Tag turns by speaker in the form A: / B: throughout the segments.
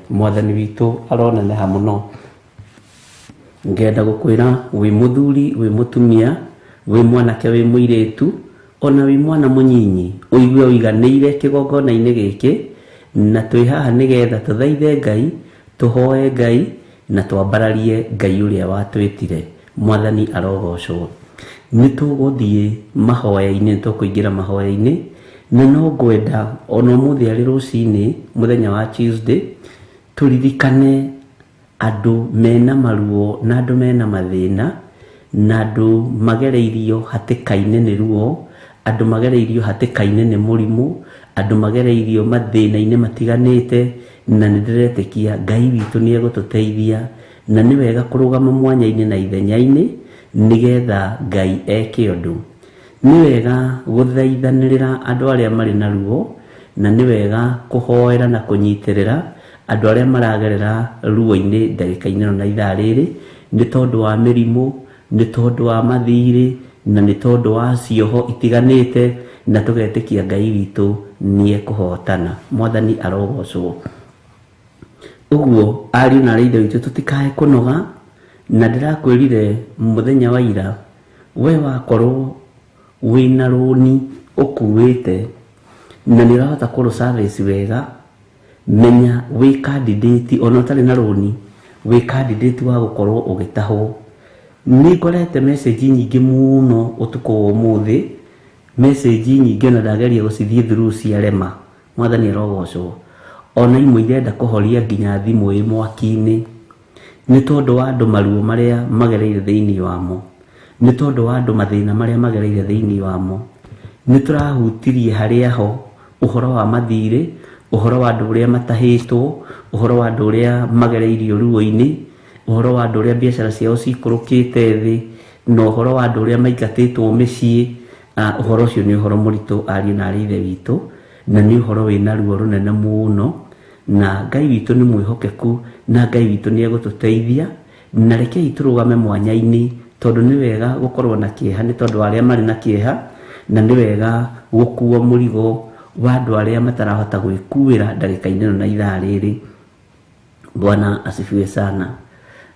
A: Mwathani witũ aroneneha mũno. Ngenda gũkwĩra wĩ mũthuri, wĩ mũtumia, wĩ mwanake, wĩ mũirĩtu, ona wĩ mwana mũnyinyi, ũigue ũiganĩire kĩgongona-inĩ gĩkĩ, na twĩ haha nĩgetha tũthaithe Ngai, tũhoe Ngai, na twambararie Ngai ũrĩa watwĩtire. Mwathani arogocwo. Nĩ tũgũthiĩ mahoya-inĩ, nĩ tũkũingĩra mahoya-inĩ, na no ngwenda ona ũmũthĩ arĩ rũcinĩ, mũthenya wa Tuesday, tũririkane andũ mena maruo na andũ mena mathĩna na andũ magereirio hatĩka-inĩ nĩ ruo, andũ magereirio hatĩka-inĩ nĩ mũrimũ, andũ magereirio mathĩna-inĩ matiganĩte, na nĩ ndĩretĩkia Ngai witũ nĩ egũtũteithia, na nĩ wega kũrũgama mwanya-inĩ na ithenya-inĩ nĩgetha Ngai eke ũndũ. Nĩ wega gũthaithanĩrĩra andũ arĩa marĩ na ruo, na nĩ wega kũhoera na kũnyitĩrĩra andũ arĩa maragerera ruo-inĩ ndagĩka-inĩ ĩno na ithaa rĩrĩ, nĩ tondũ wa mĩrimũ, nĩ tondũ wa mathirĩ, na nĩ tondũ wa cioho itiganĩte, na tũgetĩkia Ngai witũ nĩ ekũhotana. Mwathani arogocwo. Ũguo ariũ na aarĩ a Ithe witũ tũtikae kũnoga, na ndĩrakwĩrire mũthenya wa ira, we wakorwo wĩna rũni ũkuĩte na nĩ ũrahota kũrũ service wega, menya wĩ candidate, ona ũtarĩ na rũni, wĩ candidate wa gũkorwo ũgĩtahwo. Nĩ ngorete message nyingĩ mũno ũtukũ wa ũmũthĩ, message nyingĩ ona ndageria gũcithiĩ through ciarema. Mwathani arogocwo. Ona imwe irenda kũhoria nginya thimũ ĩ mwaki-inĩ, nĩ tondũ wa andũ maruo marĩa magereire thĩinĩ wamo, nĩ tondũ wa andũ mathĩna marĩa magereire thĩinĩ wamo. Nĩ tũrahutirie harĩa ho ũhoro wa mathirĩ, ũhoro wa andũ ũrĩa matahĩtwo, ũhoro wa andũ ũrĩa magereirio ruo-inĩ, ũhoro wa andũ ũrĩa biacara ciao cikũrũkĩte thĩ, na ũhoro wa andũ ũrĩa maingatĩtwo mĩciĩ. Ũhoro ũcio nĩ ũhoro mũritũ ariũ na aarĩ a Ithe witũ, na nĩ ũhoro wĩna ruo rũnene mũno, na Ngai witũ nĩ mwĩhokeku, na Ngai witũ nĩ egũtũteithia, na rekei tũrũgame mwanya-inĩ, tondũ nĩ wega gũkorwo na kĩeha nĩ tondũ wa arĩa marĩ na kĩeha, na nĩ wega gũkua mũrigo wa andũ arĩa matarahota gwĩkuĩra ndagĩka-inĩ ĩno na ithaa rĩrĩ. Bwana asifiwe sana.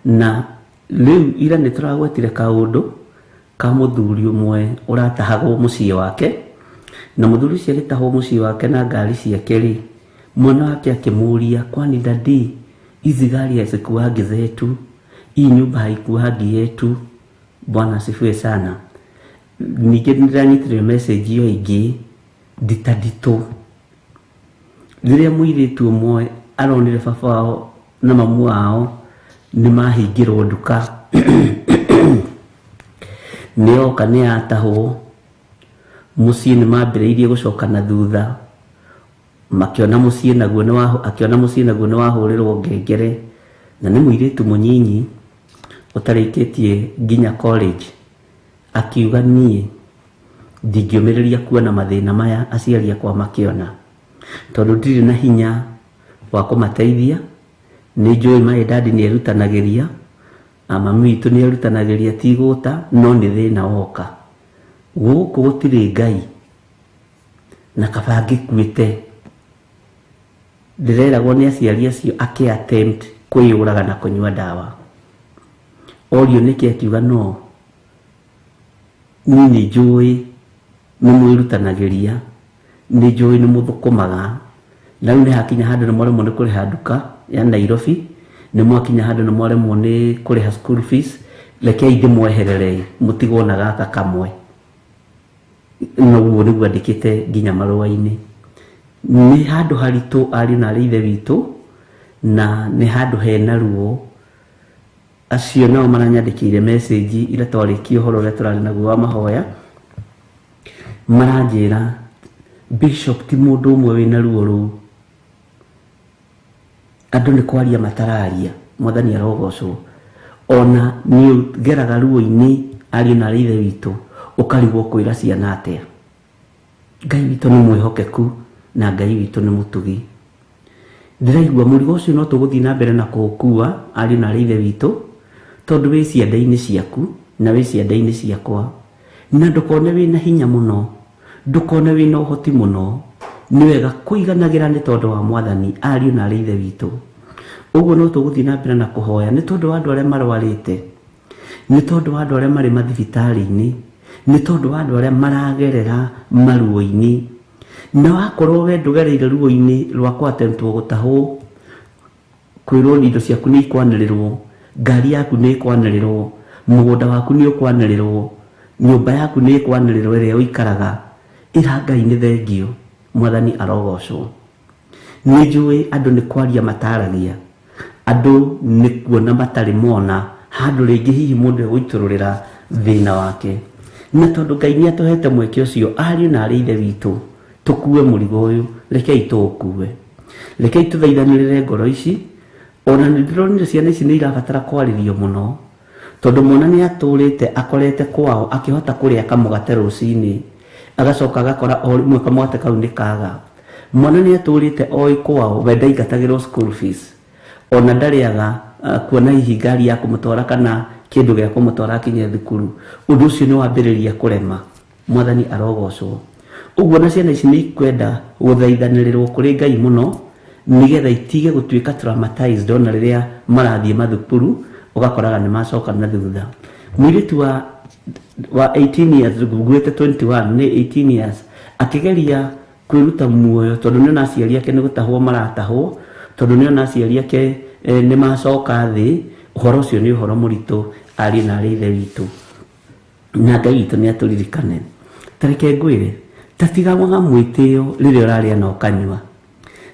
A: Na rĩu ira nĩ tũragwetire kaũndũ ka mũthuri ũmwe ũratahagwo mũciĩ wake, na mũthuri ũcio agĩtahwo mũciĩ wake na ngari ciake rĩ, mwana wake akĩmũria, kwani daddy, hizi gari hazikuangi zetu, hii nyumba haikuangi yetu? Bwana asifiwe sana. Ningĩ nĩndĩranyitire message ĩyo ĩngĩ nditanditũ, rĩrĩa mũirĩtu ũmwe aronire baba wao na mamu wao nĩ mahingĩrwo nduka, nĩ oka nĩ yatahwo, mũciĩ nĩ mambĩrĩirie gũcoka na thutha, makĩona mũciĩ naguo nĩ wa, akĩona mũciĩ naguo nĩ wahũrĩrwo ngengere, na nĩ mũirĩtu mũnyinyi ũtarĩkĩtie nginya college, akiuga niĩ ndingĩũmĩrĩria kuona mathĩna maya aciari akwa makĩona, tondũ ndirĩ na hinya wa kũmateithia. Nĩ njũĩ my dad nĩ erutanagĩria, na mami witũ nĩ erutanagĩria ti gũta, no nĩ thĩna woka. Gũkũ gũtirĩ Ngai, na kaba ngĩkuĩte. Ndĩreragwo nĩ aciari acio akĩ attempt kwĩyũraga na kũnyua ndawa. Orio nĩkĩ akiuga no, niĩ nĩ njũĩ nĩ mwĩrutanagĩria, nĩ njũĩ nĩ mũthũkũmaga, na rĩu nĩ hakinya handũ nĩ mwaremwo nĩ kũrĩha nduka ya Nairobi, nĩ mwakinya handũ nĩ mwaremwo nĩ kũrĩha school fees, rekei ndĩmweherere mũtigwo na gaka kamwe. Noguo nĩguo andĩkĩte nginya marũa-inĩ. Nĩ handũ haritũ ariũ na aarĩ a Ithe witũ, na nĩ handũ hena ruo. Acio nao maranyandĩkĩire message ira twarĩkia ũhoro ũrĩa tũrarĩ naguo wa mahoya, maranjĩra Bishop ti mũndũ ũmwe wĩna ruo rũu, andũ nĩ kwaria matararia. Mwathani arogocwo. Ona nĩ ũgeraga ruo-inĩ ariũ na aarĩ a Ithe witũ, ũkarigwo kwĩra ciana atĩa. Ngai witũ nĩ mwĩhokeku na Ngai witũ nĩ mũtugi. Ndĩraigua mũrigo ũcio no tũgũthiĩ na mbere na kũũkua ariũ na aarĩ a Ithe witũ, tondũ wĩ ciande-inĩ ciaku na wĩ ciande-inĩ ciakwa, na ndũkone wĩna hinya mũno, ndũkone wĩna ũhoti mũno. Nĩ wega kũiganagĩra nĩ tondũ wa Mwathani ariũ na aarĩ a Ithe witũ. Ũguo no tũgũthiĩ na mbere na kũhoya nĩ tondũ wa andũ arĩa marwarĩte, nĩ tondũ wa andũ arĩa marĩ mathibitarĩ-inĩ, nĩ tondũ wa andũ arĩa maragerera maruo-inĩ. Na wakorwo we ndũgereire ruo-inĩ rwa kũ-attemptwo gũtahwo, kwĩrwo indo ciaku nĩ ikwanĩrĩrwo, ngari yaku nĩ ĩkwanĩrĩrwo, mũgũnda waku nĩ ũkwanĩrĩrwo, nyũmba yaku nĩ ĩkwanĩrĩrwo ĩrĩa ũikaraga, ĩra Ngai nĩ thengio, Mwathani arogocwo. Nĩ njũĩ andũ nĩ kwaria mataragia, andũ nĩ kuona matarĩ mona handũ rĩngĩ hihi mũndũ egũitũrũrĩra thĩna wake. Na tondũ Ngai nĩ atũhete mweke ũcio, ariũ na arĩ ithe witũ, tũkue mũrigo ũyũ, rekei tũũkue. Rekei tũthaithanĩrĩre ngoro ici, ona nĩ ndĩronire ciana ici nĩ irabatara kwarĩrio mũno, tondũ mwana nĩ atũrĩte akorete kwao akĩhota kũrĩa kamũgate rũcinĩ, agacoka agakora o rĩmwe kamũgate kau nĩ kaga. Mwana nĩ atũrĩte oĩ kwao we ndaingatagĩrwo school fees, ona ndarĩaga kuona hihi ngari ya kũmũtwara kana kĩndũ gĩa kũmũtwara akinye thukuru. Ũndũ ũcio nĩ wambĩrĩria kũrema. Mwathani arogocwo. Ũguo na ciana ici nĩ ikwenda gũthaithanĩrĩrwo kũrĩ Ngai mũno, nĩgetha itige gũtuĩka traumatized ona rĩrĩa marathiĩ mathukuru, ũgakoraga nĩ macoka na thutha. Mũirĩtu wa 18 years, nguĩte 21, nĩ 18 years, akĩgeria kwĩruta muoyo tondũ nĩona aciari ake nĩ gũtahwo maratahwo, tondũ nĩona aciari ake nĩ macoka thĩ. Ũhoro ũcio nĩ ũhoro mũritũ, ariũ na arĩ ithe witũ, na Ngai witũ nĩ atũririkane. Ta reke ngwĩre, ta tigaga mwĩtĩo rĩrĩa ũrarĩa na ũkanyua,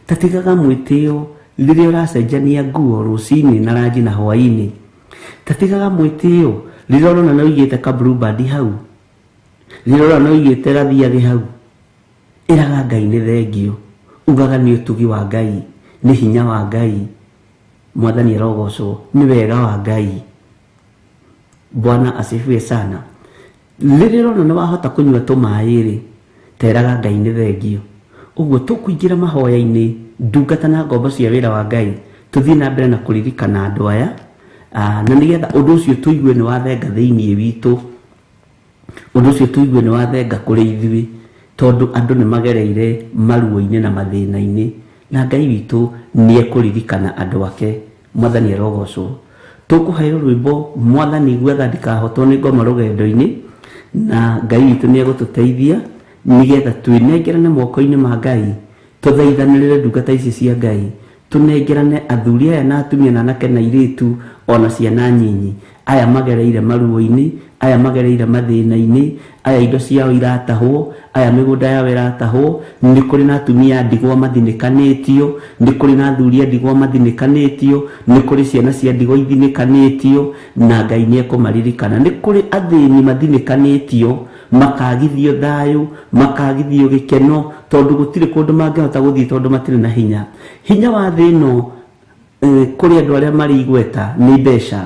A: ta tigaga mwĩtĩo rĩrĩa ũracenjania nguo rũcinĩ na ranji na hwaĩ-inĩ, ta tigaga mwĩtĩo rĩrĩa ũrona nĩ ũigĩte ka Blue Band hau, rĩrĩa ũrona nĩ ũigĩte gathiagĩ hau. Ĩraga Ngai nĩ thengio, ugaga nĩ ũtugi wa Ngai, nĩ hinya wa Ngai, Mwathani arogocwo, nĩ wega wa Ngai. Bwana asifiwe sana. Rĩrĩa ũrona nĩ wahota kũnyua tũmaĩ rĩ, teraga Ngai nĩ thengio. Ũguo tũkũingĩra mahoya-inĩ, ndungata na ngombo cia wĩra wa Ngai, tũthiĩ na mbere na kũririkana andũ aya, na nĩgetha ũndũ ũcio tũigue nĩ wathenga thĩinĩ witũ, ũndũ ũcio tũigue nĩ wathenga kũrĩ ithuĩ, tondũ andũ nĩ magereire maruo-inĩ na mathĩna-inĩ, na Ngai witũ nĩ ekũririkana andũ ake. Mwathani arogocwo. Tũkũheo rwĩmbo Mwathani gwetha ndikahotwo nĩ ngoma rũgendo-inĩ, na Ngai witũ nĩ egũtũteithia nĩgetha twĩnengerane moko-inĩ ma Ngai, tũthaithanĩrĩre ndungata ici cia Ngai, tũnengerane athuri aya na atumia na anake na airĩtu ona ciana nyinyi, aya magereire maruo-inĩ, aya magereire mathĩna-inĩ, aya indo ciao iratahwo, aya mĩgũnda yao ĩratahwo. Nĩ kũrĩ na atumia a ndigwa mathinĩkanĩtio, nĩ kũrĩ na athuri a ndigwa mathinĩkanĩtio, nĩ kũrĩ ciana cia ndigwa ithinĩkanĩtio, na Ngai nĩ ekũmaririkana. Nĩ kũrĩ athĩni mathinĩkanĩtio, makagithio thayũ, makagithio gĩkeno, tondũ gũtirĩ kũndũ mangĩhota gũthiĩ tondũ matirĩ na hinya. Hinya wa thĩ ĩno kũrĩ andũ arĩa marĩ igweta nĩ mbeca,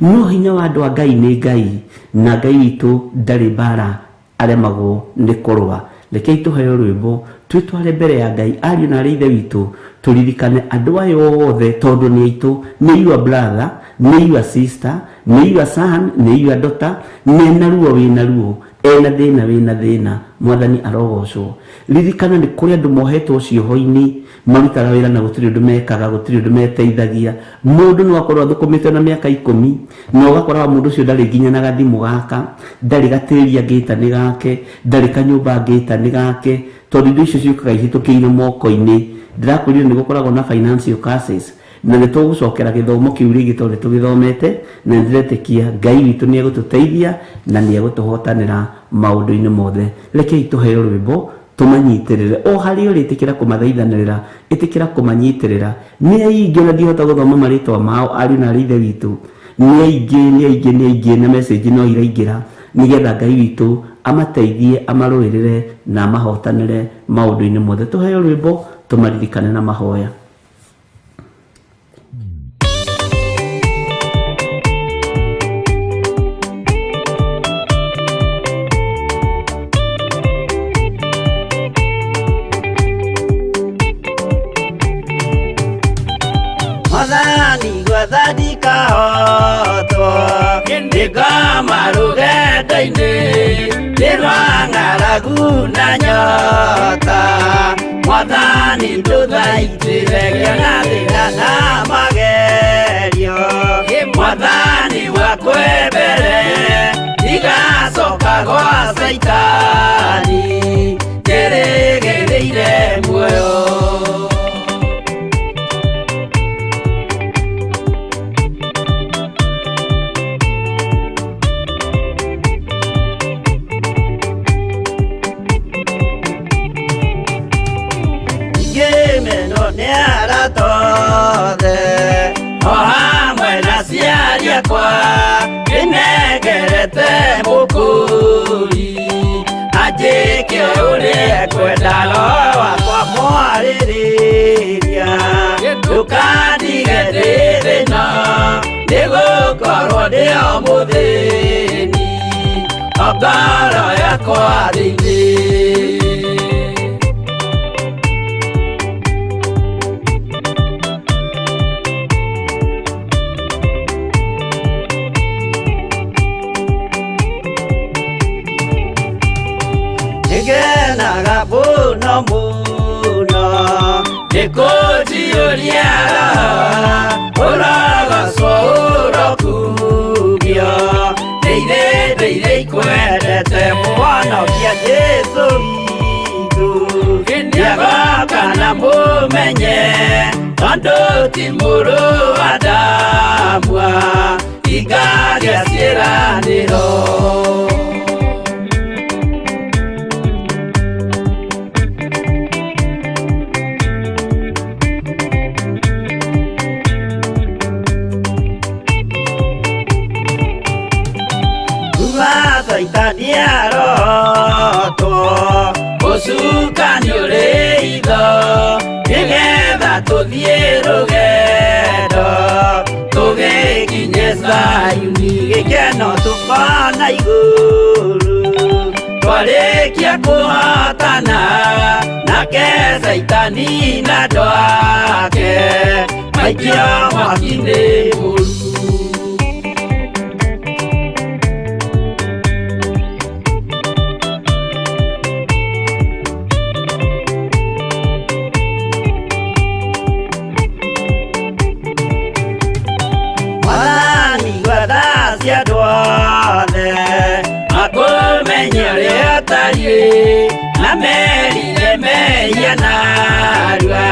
A: no hinya wa andũ a Ngai nĩ Ngai, na Ngai witũ ndarĩ mbara aremagwo nĩ kũrũa. Rekei tũheo rwĩmbo twĩtware mbere ya Ngai, ariũ na arĩ ithe witũ, tũririkane andũ aya othe tondũ nĩ aitũ, nĩ your brother, nĩ your sister, nĩ your son, nĩ your daughter, mena ruo wĩna ruo, ena thĩna wĩna thĩna. Mwathani arogocwo. Ririkana nĩ kũrĩ andũ mohetwo cioho-inĩ, marutaga wĩra na gũtirĩ ũndũ mekaga, gũtirĩ ũndũ meteithagia. Mũndũ no akorwo athũkũmĩte na mĩaka 10, na ũgakora mũndũ ũcio ndarĩ nginya na gathimũ gaka, ndarĩ gatĩri angĩta nĩ gake, ndarĩ kanyũmba angĩta nĩ gake, tondũ indo icio ciũkaga ihĩtũkĩire moko-inĩ. Ndĩrakwĩrire nĩ gũkoragwo na financial curses, na nĩ tũgũcokera gĩthomo kĩu rĩngĩ tondũ nĩ tũgĩthomete, na nĩ ndĩretĩkia Ngai witũ nĩ egũtũteithia na nĩ egũtũhotanĩra maũndũ-inĩ mothe. Rekei tũheo rwĩmbo tũmanyitĩrĩre o harĩa ũrĩ, ĩtĩkĩra kũmathaithanĩrĩra, ĩtĩkĩra kũmanyitĩrĩra. Nĩ aingĩ na ndihota gũthoma marĩtwa mao, ariũ na arĩ ithe witũ, nĩ aingĩ, nĩ aingĩ, nĩ aingĩ, na message no iraingĩra, nĩgetha Ngai witũ amateithie, amarũĩrĩre na amahotanĩre maũndũ-inĩ mothe. Tũheo rwĩmbo tũmaririkane na mahoya.
B: Mwathani gwetha ndikahotwo nĩ ngoma rũgendo-inĩ, nĩ rwa ng'aragu na nyota. Mwathani ndũthaitĩre ngĩona thĩna na magerio. Ndigacoka gwa Caitani njĩrĩgĩrĩire muoyo. Ngĩmenwo nĩ arata othe o hamwe na aciari akwa, ndĩnengerete mũkũri anjĩke ũrĩa ekwenda. Roho wakwa mwarĩrĩria, ndũkandige ndĩ thĩna, nĩgũkorwo ndĩ o mũthĩni o ngoro yakwa thĩinĩ. Nĩngenaga mũno mũno nĩkũnjiyũria roho, ũrogocwo ũrokumio, ndĩire ndĩire ikwendete Mũhonokia Jesũ witũ. Nĩagoka na mũmenye tondũ ti mũrũ wa Adamu ingagĩa ciĩranĩro. Caitani arotwo ũcukani ũrĩ itho, nĩgetha tũthiĩ rũgendo tũgĩkinye Zayuni, gĩkeno tũkona igũrũ twarĩkia kũhotana nake Caitani na andũ ake maikio mwaki-inĩ mũru. Mwathani gwatha cia andũ othe makũmenye ũrĩa ũtariĩ, na merire mehia narua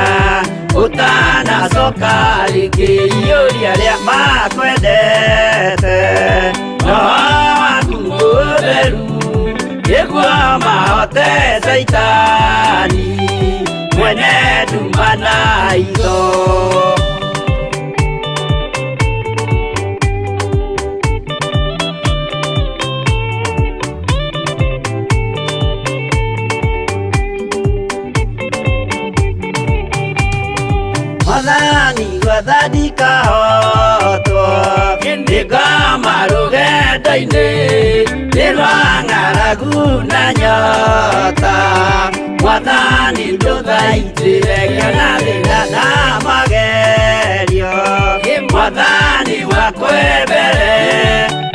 B: ũtanacoka rĩngĩ. Iyũria arĩa makwendete roho waku mũtheru, nĩguo mahote Caitani mwene nduma na itho. Mwathani gwatha ndikahotwo, nĩngoma rũgendo-inĩ nĩ rwa ng'aragu na nyota. Mwathani ndũthaitĩre ngĩona thĩna na magerio, Mwathani wakwa mbere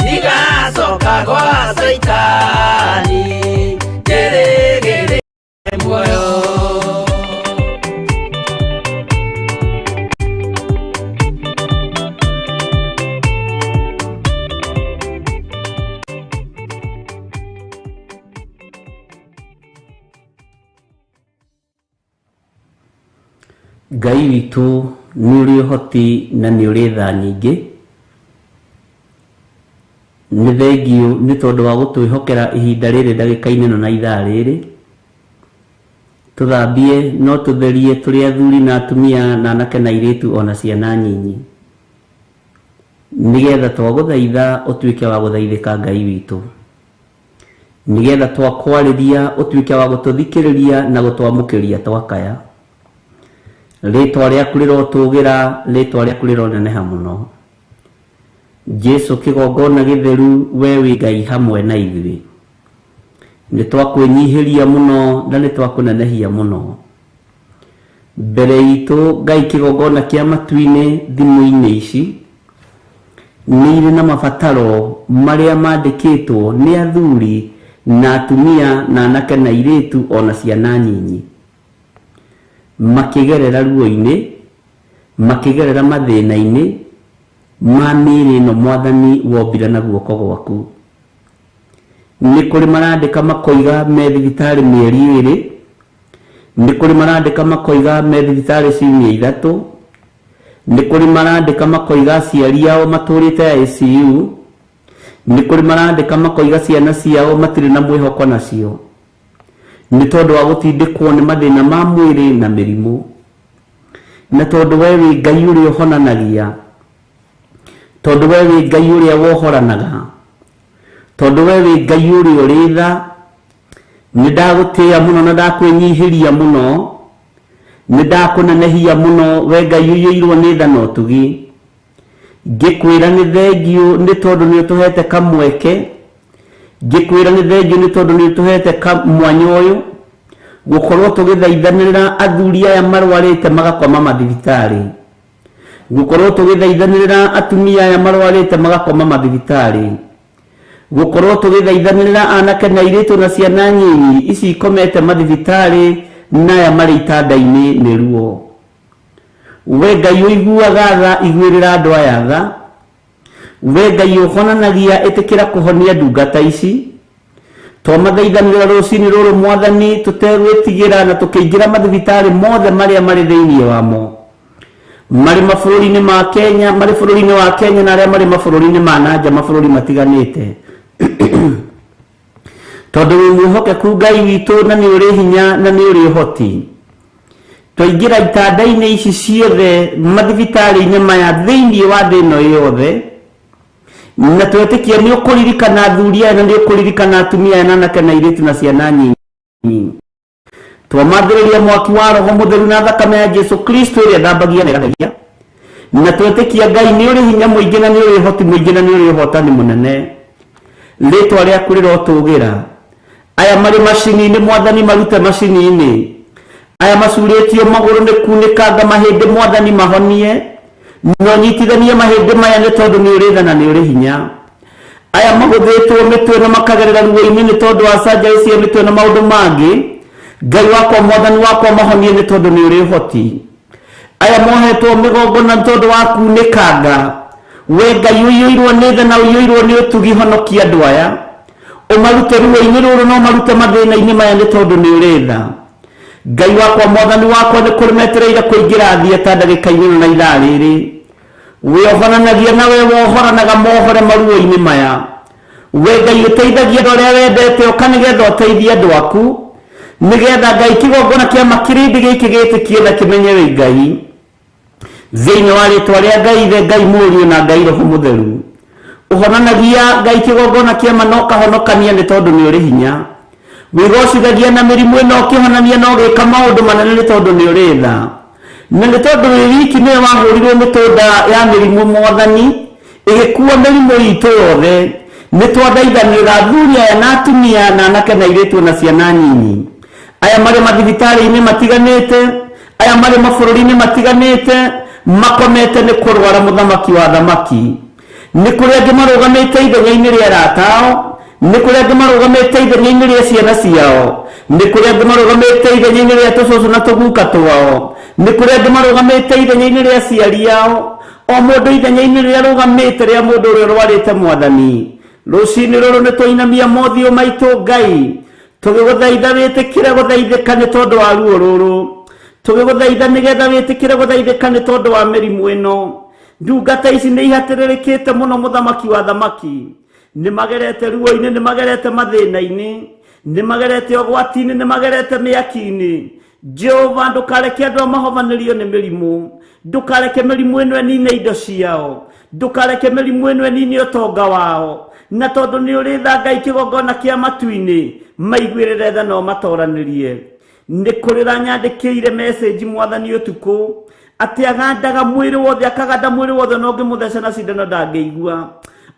B: ndigacoka gwa Caitani njĩrĩgĩrĩire muoyo.
A: Ngai witũ nĩ ũrĩ ũhoti na nĩ ũrĩ tha nyingĩ. Nĩ thengiũ nĩ tondũ wa gũtwĩhokera ihinda rĩrĩ ndagĩka-inĩ ĩno na ithaa rĩrĩ. Tũthambie no tũtherie tũrĩ athuri na atumia na anake na airĩtu ona ciana nyinyi, nĩgetha twagũthaitha ũtuĩke wa gũthaithĩka Ngai witũ, nĩgetha twakwarĩria ũtuĩke wa gũtũthikĩrĩria na gũtwamũkĩria twakaya. Rĩtwa rĩaku rĩrotũgĩra, rĩtwa rĩaku rĩroneneha mũno. Jesũ kĩgongona gĩtheru, we wĩ Ngai hamwe na ithuĩ. Nĩ twakwĩnyihĩria mũno na nĩ twakũnenehia mũno. Mbere itũ Ngai kĩgongona kĩa matu-inĩ thimũ-inĩ ici nĩ irĩ na mabataro marĩa mandĩkĩtwo nĩ athuri na atumia na anake na airĩtu ona ciana nyinyi, makĩgerera ruo-inĩ, makĩgerera mathĩna-inĩ ma mĩĩrĩ ĩno Mwathani wombire na guoko gwaku. Nĩ kũrĩ marandĩka makoiga me thibitarĩ mĩeri 2, nĩ kũrĩ marandĩka makoiga me thibitarĩ ciumia 3, nĩ kũrĩ marandĩka makoiga aciari ao matũrĩte ICU, nĩ kũrĩ marandĩka makoiga ciana ciao matirĩ na mwĩhoko nacio nĩ tondũ wa gũtindĩkwo nĩ mathĩna ma mwĩrĩ na mĩrimũ. Na tondũ we wĩ Ngai ũrĩa ũhonanagia, tondũ we wĩ Ngai ũrĩa wohoranaga, tondũ we wĩ Ngai ũrĩa ũrĩ tha, nĩ ndagũtĩĩa mũno na ndakwĩnyihĩria mũno, nĩ ndakũnenehia mũno, we Ngai ũiyũirwo nĩ tha na ũtugi. Ngĩkwĩra nĩ thengiũ nĩ tondũ nĩ ũtũhete kamweke, ngĩkwĩra nĩ thengiũ nĩ tondũ nĩ ũtũhete mwanya ũyũ gũkorwo tũgĩthaithanĩrĩra athuri aya marwarĩte magakoma mathibitarĩ, gũkorwo tũgĩthaithanĩrĩra atumia aya marwarĩte magakoma mathibitarĩ, gũkorwo tũgĩthaithanĩrĩra anake na airĩtu na ciana nyinyi ici ikomete mathibitarĩ na aya marĩ itanda-inĩ nĩ ruo. We Ngai ũiguaga tha, iguĩrĩra andũ aya tha. We Ngai ũhonanagia, ĩtĩkĩra kũhonia ndungata ici. Twamathaithanĩrĩra rũcinĩ rũrũ Mwathani, tũtegwĩtigĩra na tũkĩingĩra mathibitarĩ mothe marĩa marĩ thĩinĩ wamo, marĩ mabũrũri-inĩ ma Kenya, marĩ bũrũri-inĩ wa Kenya na arĩa marĩ mabũrũri-inĩ ma na nja, mabũrũri matiganĩte. Tondũ wĩ mwĩhokeku Ngai witũ, na nĩ ũrĩ hinya na nĩ ũrĩ ũhoti. Twaingĩra itanda-inĩ ici ciothe mathibitarĩ-inĩ maya thĩinĩ wa thĩ ĩno yothe, na twetĩkia nĩ ũkũririkana athuri aya na nĩ ũkũririkana atumia aya na anake na airĩtu na ciana nyinyi. Twamathĩrĩria mwaki wa Roho Mũtheru na thakame ya Jesu Kristo ĩrĩa ĩthambagia na ĩgatheria, na twetĩkia Ngai nĩ ũrĩ hinya mũingĩ na nĩ ũrĩ ũhoti mũingĩ na nĩ ũrĩ ũhotani mũnene. Rĩtwa rĩaku rĩrotũgĩra. Aya marĩ macini-inĩ Mwathani marute macini-inĩ, aya macurĩtio magũrũ nĩ kunĩkanga mahĩndĩ Mwathani mahonie, na ũnyitithanie mahĩndĩ maya nĩ tondũ nĩ ũrĩ tha na nĩ ũrĩ hinya. Aya mahũthĩtwo mĩtwe na makagerera ruo-inĩ nĩ tondũ wa surgery cia mĩtwe na maũndũ mangĩ, Ngai wakwa Mwathani wakwa mahonie nĩ tondũ nĩ ũrĩ ũhoti. Aya mohetwo mĩgongo na tondũ wa kunĩkanga, we Ngai ũiyũirwo nĩ tha na ũiyũirwo nĩ ũtugi, honokia andũ aya, ũmarute ruo-inĩ rũrũ na ũmarute mathĩna-inĩ maya nĩ tondũ nĩ ũrĩ tha. Ngai wakwa Mwathani wakwa, nĩ kũrĩ metereire kũingĩra thieta ndagĩka-inĩ ĩno na ithaa rĩrĩ. Wĩohoranagia na we wohoranaga mohore maruo-inĩ maya. We Ngai ũteithagia andũ arĩa wendete, ũka nĩgetha ũteithie andũ aku, nĩgetha Ngai kĩgongona kĩa makirindi gĩkĩ gĩtĩkie na kĩmenye wĩ Ngai. Thĩinĩ wa rĩtwa rĩa Ngai Ithe, Ngai Mũriũ na Ngai Roho Mũtheru, ũhonanagia Ngai kĩgongona kĩama na ũkahonokania nĩ tondũ nĩ ũrĩ hinya. Wĩgocithagia na mĩrimũ ĩno ũkĩhonania na ũgĩka maũndũ manene nĩ tondũ nĩ ũrĩ tha, na nĩ tondũ wĩ wiki nĩwe wahũrirwo mĩtũnda ya mĩrimũ Mwathani, ĩgĩkua mĩrimũ itũ yothe. Nĩ twathaithanĩrĩra athuri aya na atumia na anake na airĩtu na ciana nyinyi, aya marĩ mathibitarĩ-inĩ matiganĩte, aya marĩ mabũrũri-inĩ matiganĩte, makomete nĩ kũrwara. Mũthamaki wa thamaki, nĩ kũrĩ angĩ marũgamĩte ithenya-inĩ rĩa arata ao, nĩ kũrĩ angĩ marũgamĩte ithenya-inĩ rĩa ciana ciao, nĩ kũrĩ angĩ marũgamĩte ithenya-inĩ rĩa tũcũcũ na tũguka twao, nĩ kũrĩ angĩ marũgamĩte ithenya-inĩ rĩa aciari ao. O mũndũ ithenya-inĩ rĩrĩa arũgamĩte rĩa mũndũ ũrĩa ũrwarĩte, Mwathani, rũcinĩ rũrũ nĩ twainamia mothiũ maitũ Ngai, tũgĩgũthaitha wĩtĩkĩre gũthaithĩka nĩ tondũ wa ruo rũrũ, tũgĩgũthaitha nĩgetha wĩtĩkĩre gũthaithĩka nĩ tondũ wa mĩrimũ ĩno. Ndungata ici nĩ ihatĩrĩrĩkĩte mũno, Mũthamaki wa thamaki, nĩ magerete ruo-inĩ, nĩ magerete mathĩna-inĩ, nĩ magerete ũgwati-inĩ, nĩ magerete mĩaki-inĩ. Jehova, ndũkareke andũ mahovanĩrio nĩ mĩrimũ, ndũkareke mĩrimũ ĩno ĩnine indo ciao, ndũkareke mĩrimũ ĩno ĩnine ũtonga wao. Na tondũ nĩ ũrĩ tha Ngai kĩgongona kĩa matu-inĩ, maiguĩrĩre tha na ũmatoranĩrie. Nĩ kũrĩra nyandĩkĩire message Mwathani ũtukũ atĩ agandaga mwĩrĩ wothe, akaganda mwĩrĩ wothe, ona ũngĩmũtheca na cindano ndangĩigua,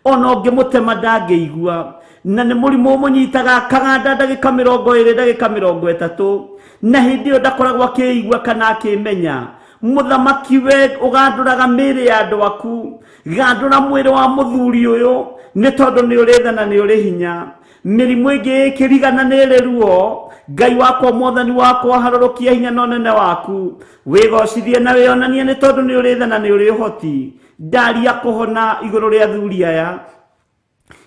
A: ona ũngĩmũtema ndangĩigua, na nĩ mũrimũ ũmũnyitaga akaganda ndagĩka 20, ndagĩka 30, na hĩndĩ ĩyo ndakoragwo akĩigua kana akĩmenya. Mũthamaki, we ũgandũraga mĩĩrĩ ya andũ aku, gandũra mwĩrĩ wa mũthuri ũyũ nĩ tondũ nĩ ũrĩ tha na nĩ ũrĩ hinya. Mĩrimũ ĩngĩ ĩkĩrigana nĩ ĩrĩ ruo, Ngai wakwa Mwathani wakwa, harũrũkia hinya na ũnene waku, wĩgocithie na wĩonanie nĩ tondũ nĩ ũrĩ tha na nĩ ũrĩ ũhoti. Ndaria kũhona igũrũ rĩa athuri aya,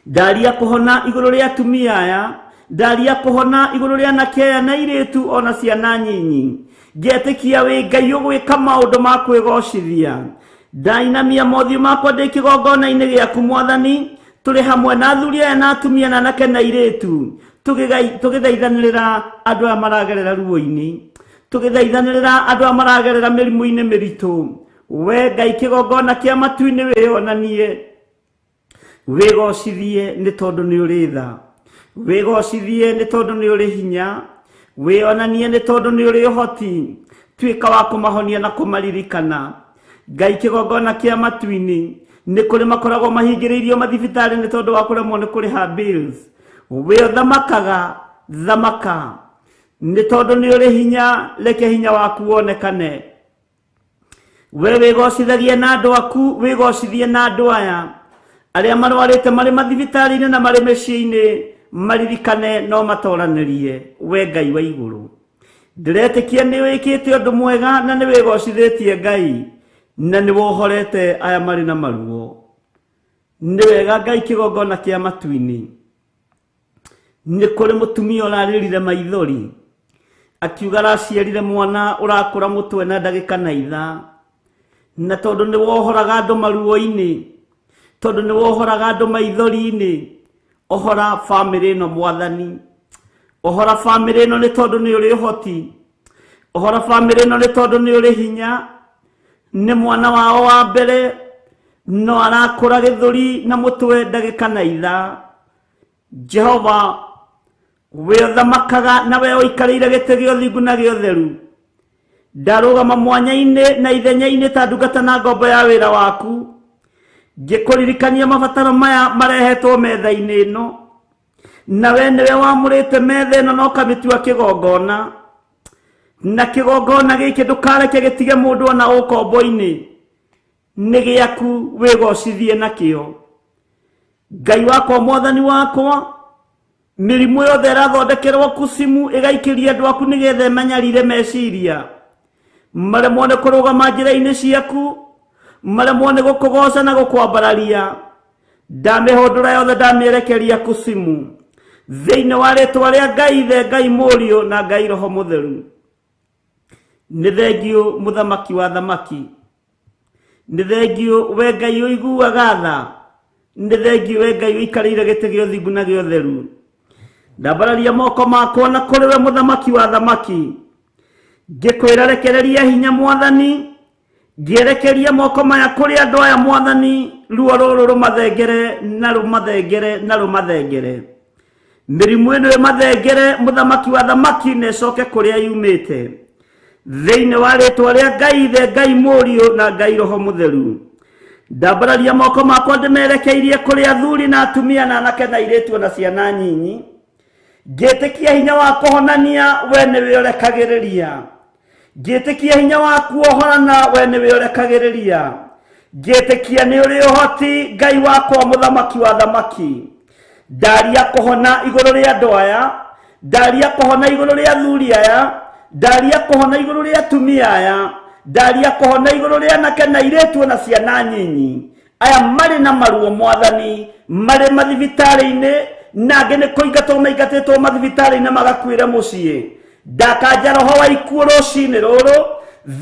A: Ndaria kũhona igũrũ rĩa atumia aya, ndaria kũhona igũrũ rĩa anake aya na airĩtu ona ciana nyinyi. Ngetĩkia wĩ Ngai ũgwĩka maũndũ ma kwĩgocithia. Ndainamia mothiũ makwa ndĩ kĩgongona-inĩ gĩaku Mwathani, tũrĩ hamwe na athuri aya na atumia na anake na airĩtu, tũgĩthaithanĩrĩra andũ aya maragerera ruo-inĩ, tũgĩthaithanĩrĩra andũ aya maragerera mĩrimũ-inĩ mĩritũ. We Ngai kĩgongona kĩa matu-inĩ wĩyonanie, wĩgocithie nĩ tondũ nĩ ũrĩ tha, wĩgocithie nĩ tondũ nĩ ũrĩ hinya, wĩyonanie nĩ tondũ nĩ ũrĩ ũhoti. Tuĩka wa kũmahonia na kũmaririkana. Ngai kĩgongona kĩa matu-inĩ, nĩ kũrĩ makoragwo mahingĩrĩirio mathibitarĩ nĩ tondũ wa kũremwo nĩ kũrĩha bills. We ũthamakaga, thamaka nĩ tondũ nĩ ũrĩ hinya, reke hinya waku wonekane. We wĩgocithagia na andũ aku, wĩgocithie na andũ aya arĩa marwarĩte marĩ mathibitarĩ-inĩ na marĩ mĩciĩ-inĩ, maririkane no matoranĩrie. We Ngai wa igũrũ, ndĩretĩkia nĩ wĩkĩte ũndũ mwega na nĩ wĩgocithĩtie Ngai, na nĩ wohorete aya marĩ na maruo. Nĩ wega Ngai kĩgongona kĩa matu-inĩ. Nĩ kũrĩ mũtumia ũrarĩrire maithori akiuga araciarire mwana ũrakũra mũtwe na ndagĩka na ithaa, na tondũ nĩ wohoraga andũ maruo-inĩ, tondũ nĩ wohoraga andũ maithori-inĩ, ohora bamĩrĩ ĩno Mwathani, ohora bamĩrĩ ĩno nĩ tondũ nĩ ũrĩ ũhoti, ohora bamĩrĩ ĩno nĩ tondũ nĩ ũrĩ hinya. Nĩ mwana wao wa mbere no arakũra gĩthũri na mũtwe ndagĩka na ithaa. Jehova, we ũthamakaga na we ũikarĩire gĩtĩ gĩa ũthingu na gĩa ũtheru, ndarũgama mwanya-inĩ na ithenya-inĩ ta ndungata na ngombo ya wĩra waku, ngĩkũririkania mabataro maya marehetwo metha-inĩ ĩno, na we nĩwe wamũrĩte metha ĩno na ũkamĩtua kĩgongona, na kĩgongona gĩkĩ ndũkareke gĩtige mũndũ ona ũkombo-inĩ, nĩ gĩaku wĩgocithie nakĩo. Ngai wakwa, Mwathani wakwa, mĩrimũ yothe ĩrathondekerwo kucimu ĩgaikĩria andũ aku nĩgetha ĩmanyarire meciria, maremwo nĩ kũrũgama njĩra-inĩ ciaku, maremwo nĩ gũkũgoca na gũkwambararia, ndamĩhũndũra yothe ndamĩerekeria kucimu thĩinĩ wa rĩtwa rĩa Ngai Ithe, Ngai Mũriũ na Ngai Roho Mũtheru. Nĩ thengiũ mũthamaki wa thamaki, nĩ thengiũ we Ngai ũiguaga tha, nĩ thengiũ we Ngai ũikarĩire gĩtĩ gĩa ũthingu na gĩa ũtheru. Ndambararia moko makwa na kũrĩ we mũthamaki wa thamaki, ngĩkwĩra rekereria hinya Mwathani, ngĩerekeria moko maya kũrĩ andũ aya Mwathani, ruo rũrũ rũmathengere na rũmathengere na rũmathengere, mĩrimũ ĩno ĩmathengere mũthamaki wa thamaki, na ĩcoke kũrĩa yumĩte thĩinĩ wa rĩtwa rĩa Ngai Ithe, Ngai Mũriũ na Ngai Roho Mũtheru. Ndambararia moko makwa ndĩmerekeirie kũrĩ athuri na atumia na anake na airĩtu na ciana nyinyi, ngĩtĩkia hinya wa kũhonania we nĩwe ũrekagĩrĩria, ngĩtĩkia hinya wa kuohorana we nĩwe ũrekagĩrĩria, ngĩtĩkia nĩ ũrĩ ũhoti Ngai wakwa mũthamaki wa thamaki. Ndaria kũhona igũrũ rĩa andũ aya, ndaria kũhona igũrũ rĩa athuri aya, ndaria kũhona igũrũ rĩa atumia aya, ndaria kũhona igũrũ rĩa anake na airĩtu na ciana nyinyi aya marĩ na maruo Mwathani, marĩ mathibitarĩ-inĩ na angĩ nĩ kũingatwo maingatĩtwo mathibitarĩ-inĩ magakuĩra mũciĩ. Ndakanja roho wa ikuũ rũcinĩ rũrũ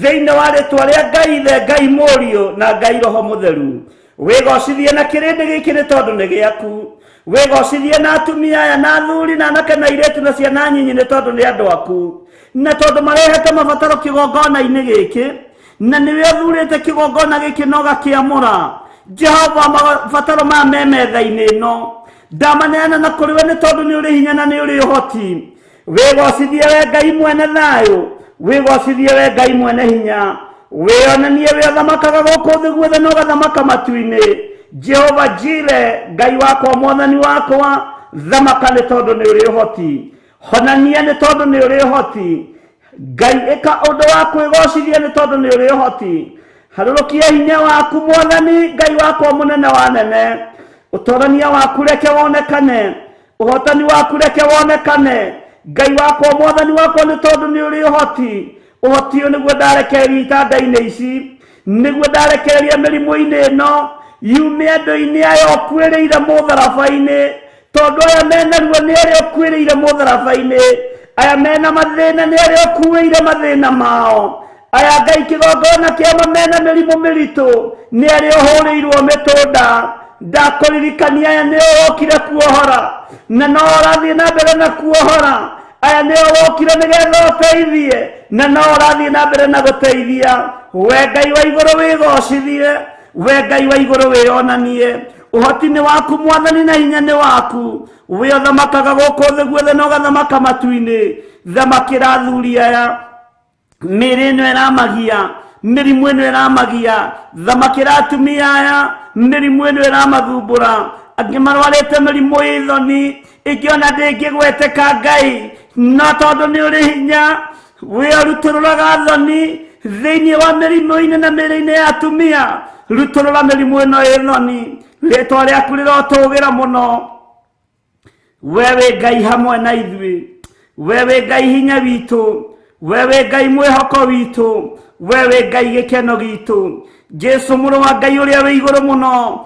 A: thĩinĩ wa rĩtwa rĩa Ngai Ithe, Ngai Mũriũ na Ngai Roho Mũtheru. Wĩgocithie na kĩrĩndĩ gĩkĩ nĩ tondũ nĩ gĩaku, wĩgocithie na atumia aya na athuri na anake na airĩtu na ciana nyinyi nĩ tondũ nĩ andũ aku, na tondũ marehete mabataro kĩgongona-inĩ gĩkĩ, na nĩwe ũthurĩte kĩgongona gĩkĩ na ũgakĩamũra. Jehova, mabataro maya me metha-inĩ ĩno ndamaneana na kũrĩ we nĩ tondũ nĩ ũrĩ hinya na nĩ ũrĩ ũhoti. Wĩgocithie we Ngai mwene thayũ, wĩgocithie we Ngai mwene hinya, wĩonanie we ũthamakaga gũkũ thĩ guothe na ũgathamaka matu-inĩ. Jehova Jire, Ngai wakwa, Mwathani wakwa, thamaka nĩ tondũ nĩ ũrĩ ũhoti, honania nĩ tondũ nĩ ũrĩ ũhoti. Ngai ĩka ũndũ wa kwĩgocithia nĩ tondũ nĩ ũrĩ ũhoti. Harũrũkia hinya waku Mwathani Ngai wakwa mũnene wa nene, ũtorania waku reke wonekane, ũhotani waku reke wonekane Ngai wakwa Mwathani wakwa, nĩ tondũ nĩ ũrĩ ũhoti. Ũhoti ũyũ nĩguo ndarekereria itanda-inĩ ici, nĩguo ndarekereria mĩrimũ-inĩ ĩno, Yume andũ-inĩ aya ũkuĩrĩire mũtharaba-inĩ, tondũ aya mena ruo nĩ arĩa ũkuĩrĩire mũtharaba-inĩ, aya mena mathĩna nĩ arĩa ũkuĩire mathĩna mao, aya Ngai kĩgongona kĩama mena mĩrimũ mĩritũ nĩ arĩa ũhũrĩirwo mĩtũnda. Ndakũririkania aya nĩo wokire kuohora na no ũrathiĩ na mbere na kuohora, aya nĩo wokire nĩgetha ũteithie na no ũrathiĩ na mbere na gũteithia. We Ngai wa igũrũ wĩgocithie, we Ngai wa igũrũ wĩonanie. Ũhoti nĩ waku Mwathani na hinya nĩ waku, we ũthamakaga gũkũ thĩ guothe na ũgathamaka matu-inĩ. Thamakĩra athuri aya, mĩĩrĩ ĩno ĩramagia, mĩrimũ ĩno ĩramagia. Thamakĩra atumia aya, mĩrimũ ĩno ĩramathumbũra. Angĩ marwarĩte mĩrimũ ĩ thoni, ĩngĩ ona ndĩngĩgweteka Ngai, no tondũ nĩ ũrĩ hinya we ũrutũrũraga thoni thĩinĩ wa mĩrimũ-inĩ na mĩĩrĩ-inĩ ya atumia. Rutũrũra mĩrimũ ĩno ĩ thoni, rĩtwa rĩaku rĩrotũgĩra mũno. We wĩ Ngai hamwe na ithuĩ, we wĩ Ngai hinya witũ, we wĩ Ngai mwĩhoko witũ, we wĩ Ngai gĩkeno gitũ. Jesu mũrũ wa Ngai ũrĩa wĩ igũrũ mũno,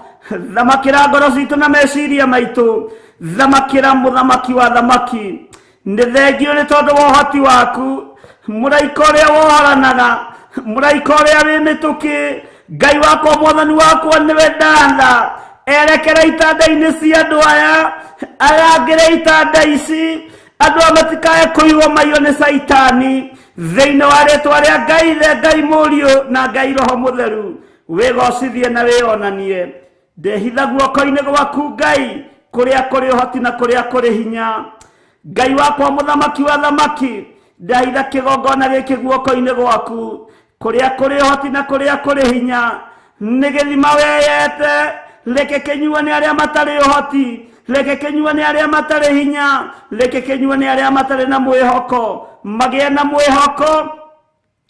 A: thamakĩra ngoro citũ na meciria maitũ, thamakĩra mũthamaki wa thamaki. Nĩ thengio nĩ tondũ wa ũhoti waku, mũraika ũrĩa wohoranaga, mũraika ũrĩa wĩ mĩtũkĩ. Ngai wakwa, Mwathani wakwa, nĩwe ndatha erekera itanda-inĩ cia andũ aya, arangĩre itanda ici, andũ aya matikae kũiywo maiyo nĩ Caitani. Thĩinĩ wa rĩtwa rĩa Ngai Ithe, Ngai Mũriũ na Ngai Roho Mũtheru, wĩgocithie na wĩonanie. Ndehitha guoko-inĩ gwaku Ngai, kũrĩa kũrĩ ũhoti na kũrĩa kũrĩ hinya. Ngai wakwa, mũthamaki wa thamaki, ndahitha kĩgongona gĩkĩ guoko-inĩ gwaku, kũrĩa kũrĩ ũhoti na kũrĩa kũrĩ hinya. Nĩ gĩthima weyete, reke kĩnyuo nĩ arĩa matarĩ ũhoti, reke kĩnyuo nĩ arĩa matarĩ hinya, reke kĩnyuo nĩ arĩa matarĩ na mwĩhoko, magĩe na mwĩhoko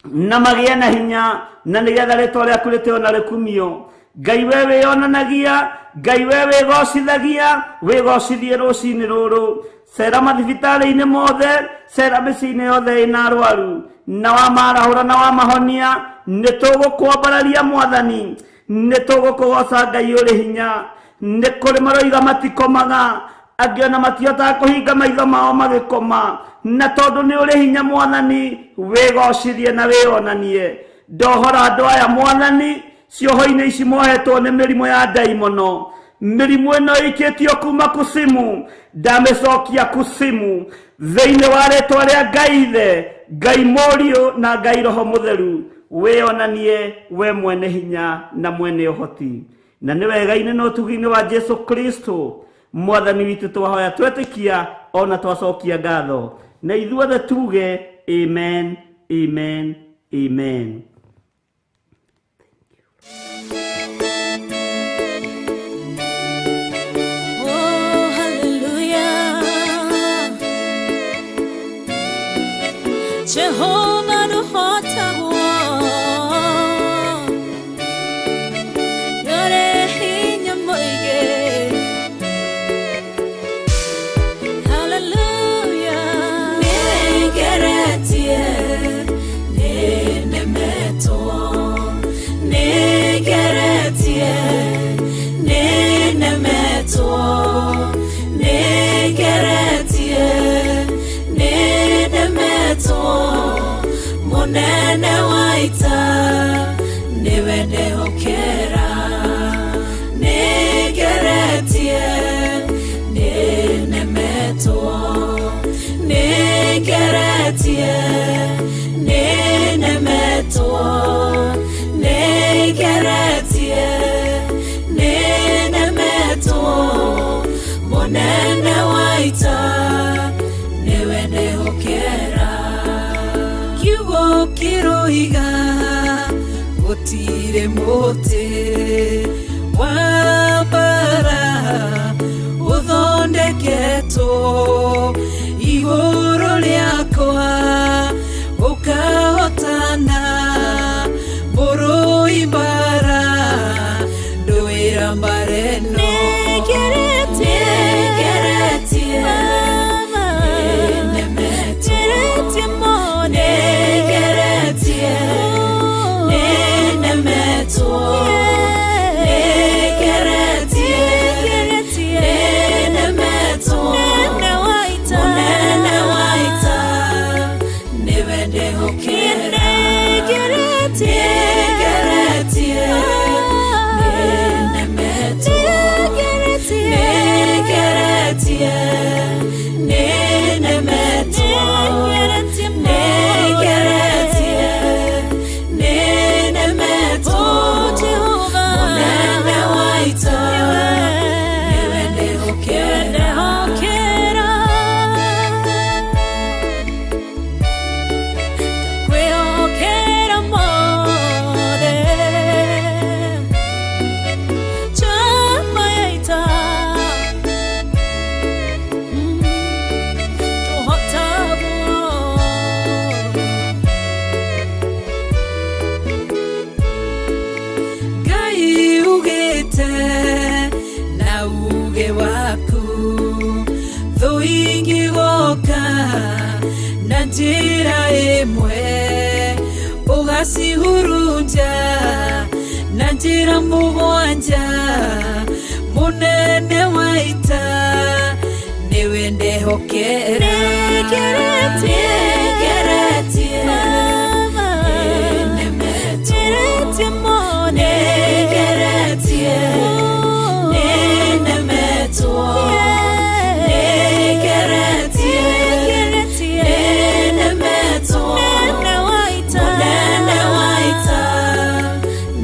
A: na magĩe na hinya, na nĩgetha rĩtwa rĩaku rĩtĩo na rĩkumio. Ngai we wĩyonanagia, Ngai we wĩgocithagia, wĩgocithie rũcinĩ rũrũ. Cera mathibitarĩ-inĩ mothe, cera mĩciĩ-inĩ yothe ĩna arwaru, na wamarahũra na wamahonia. Nĩ tũgũkwambararia Mwathani, nĩ tũgũkũgoca Ngai ũrĩ hinya. Nĩ kũrĩ maroiga matikomaga, angĩ ona matihotaga kũhinga maitho mao magĩkoma, na tondũ nĩ ũrĩ hinya Mwathani, wĩgocithie na wĩonanie. Ndohora andũ aya Mwathani cioho-inĩ ici mohetwo nĩ mĩrimũ ya ndaimono, mĩrimũ ĩno ĩikĩtio kuma kusimu, ndamĩcokia kusimu thĩinĩ wa rĩtwa rĩa Ngai Ithe, Ngai Mũriũ na Ngai Roho Mũtheru. Wĩonanie we mwene hinya na mwene ũhoti, na nĩ wega-inĩ na ũtugi-inĩ wa Jesu Kristo Mwathani witũ twahoya twetĩkia ona twacokia ngatho, na ithuothe tuge amen, amen, amen.
C: Oh, hallelujah. Jehovah nũhotagwo. Nĩũrĩ hinya mũingĩ. Hallelujah. Nĩngeretie, nĩnemetwo. Nĩngeretie, nĩnemetwo. Nĩngeretie, nĩnemetwo. Mũnene wa ita nĩwe ndehokera. Nĩngeretie, nĩnemetwo. Nĩngeretie, nĩnemetwo. Nĩngeretie, nĩnemetwo. Mũnene wa ita nĩwe ndehokera. Kiugo kĩroiga gũtirĩ mũtĩ wa mbara ũthondeketwo igũrũ rĩakwa ũkahotana. Mũrũi mbara ndũĩra mbara ĩno. Nĩngeretie, nĩnemetwo. Nĩngeretie, nĩnemetwo. Nĩngeretie, Ũgacihurunja na njĩra mũgwanja mũnene wa ita nĩwe ndehokera nĩngeretie nĩnemetwo nĩngeretie nĩnemetwo nĩngeretie nĩnemetwo mũnene wa ita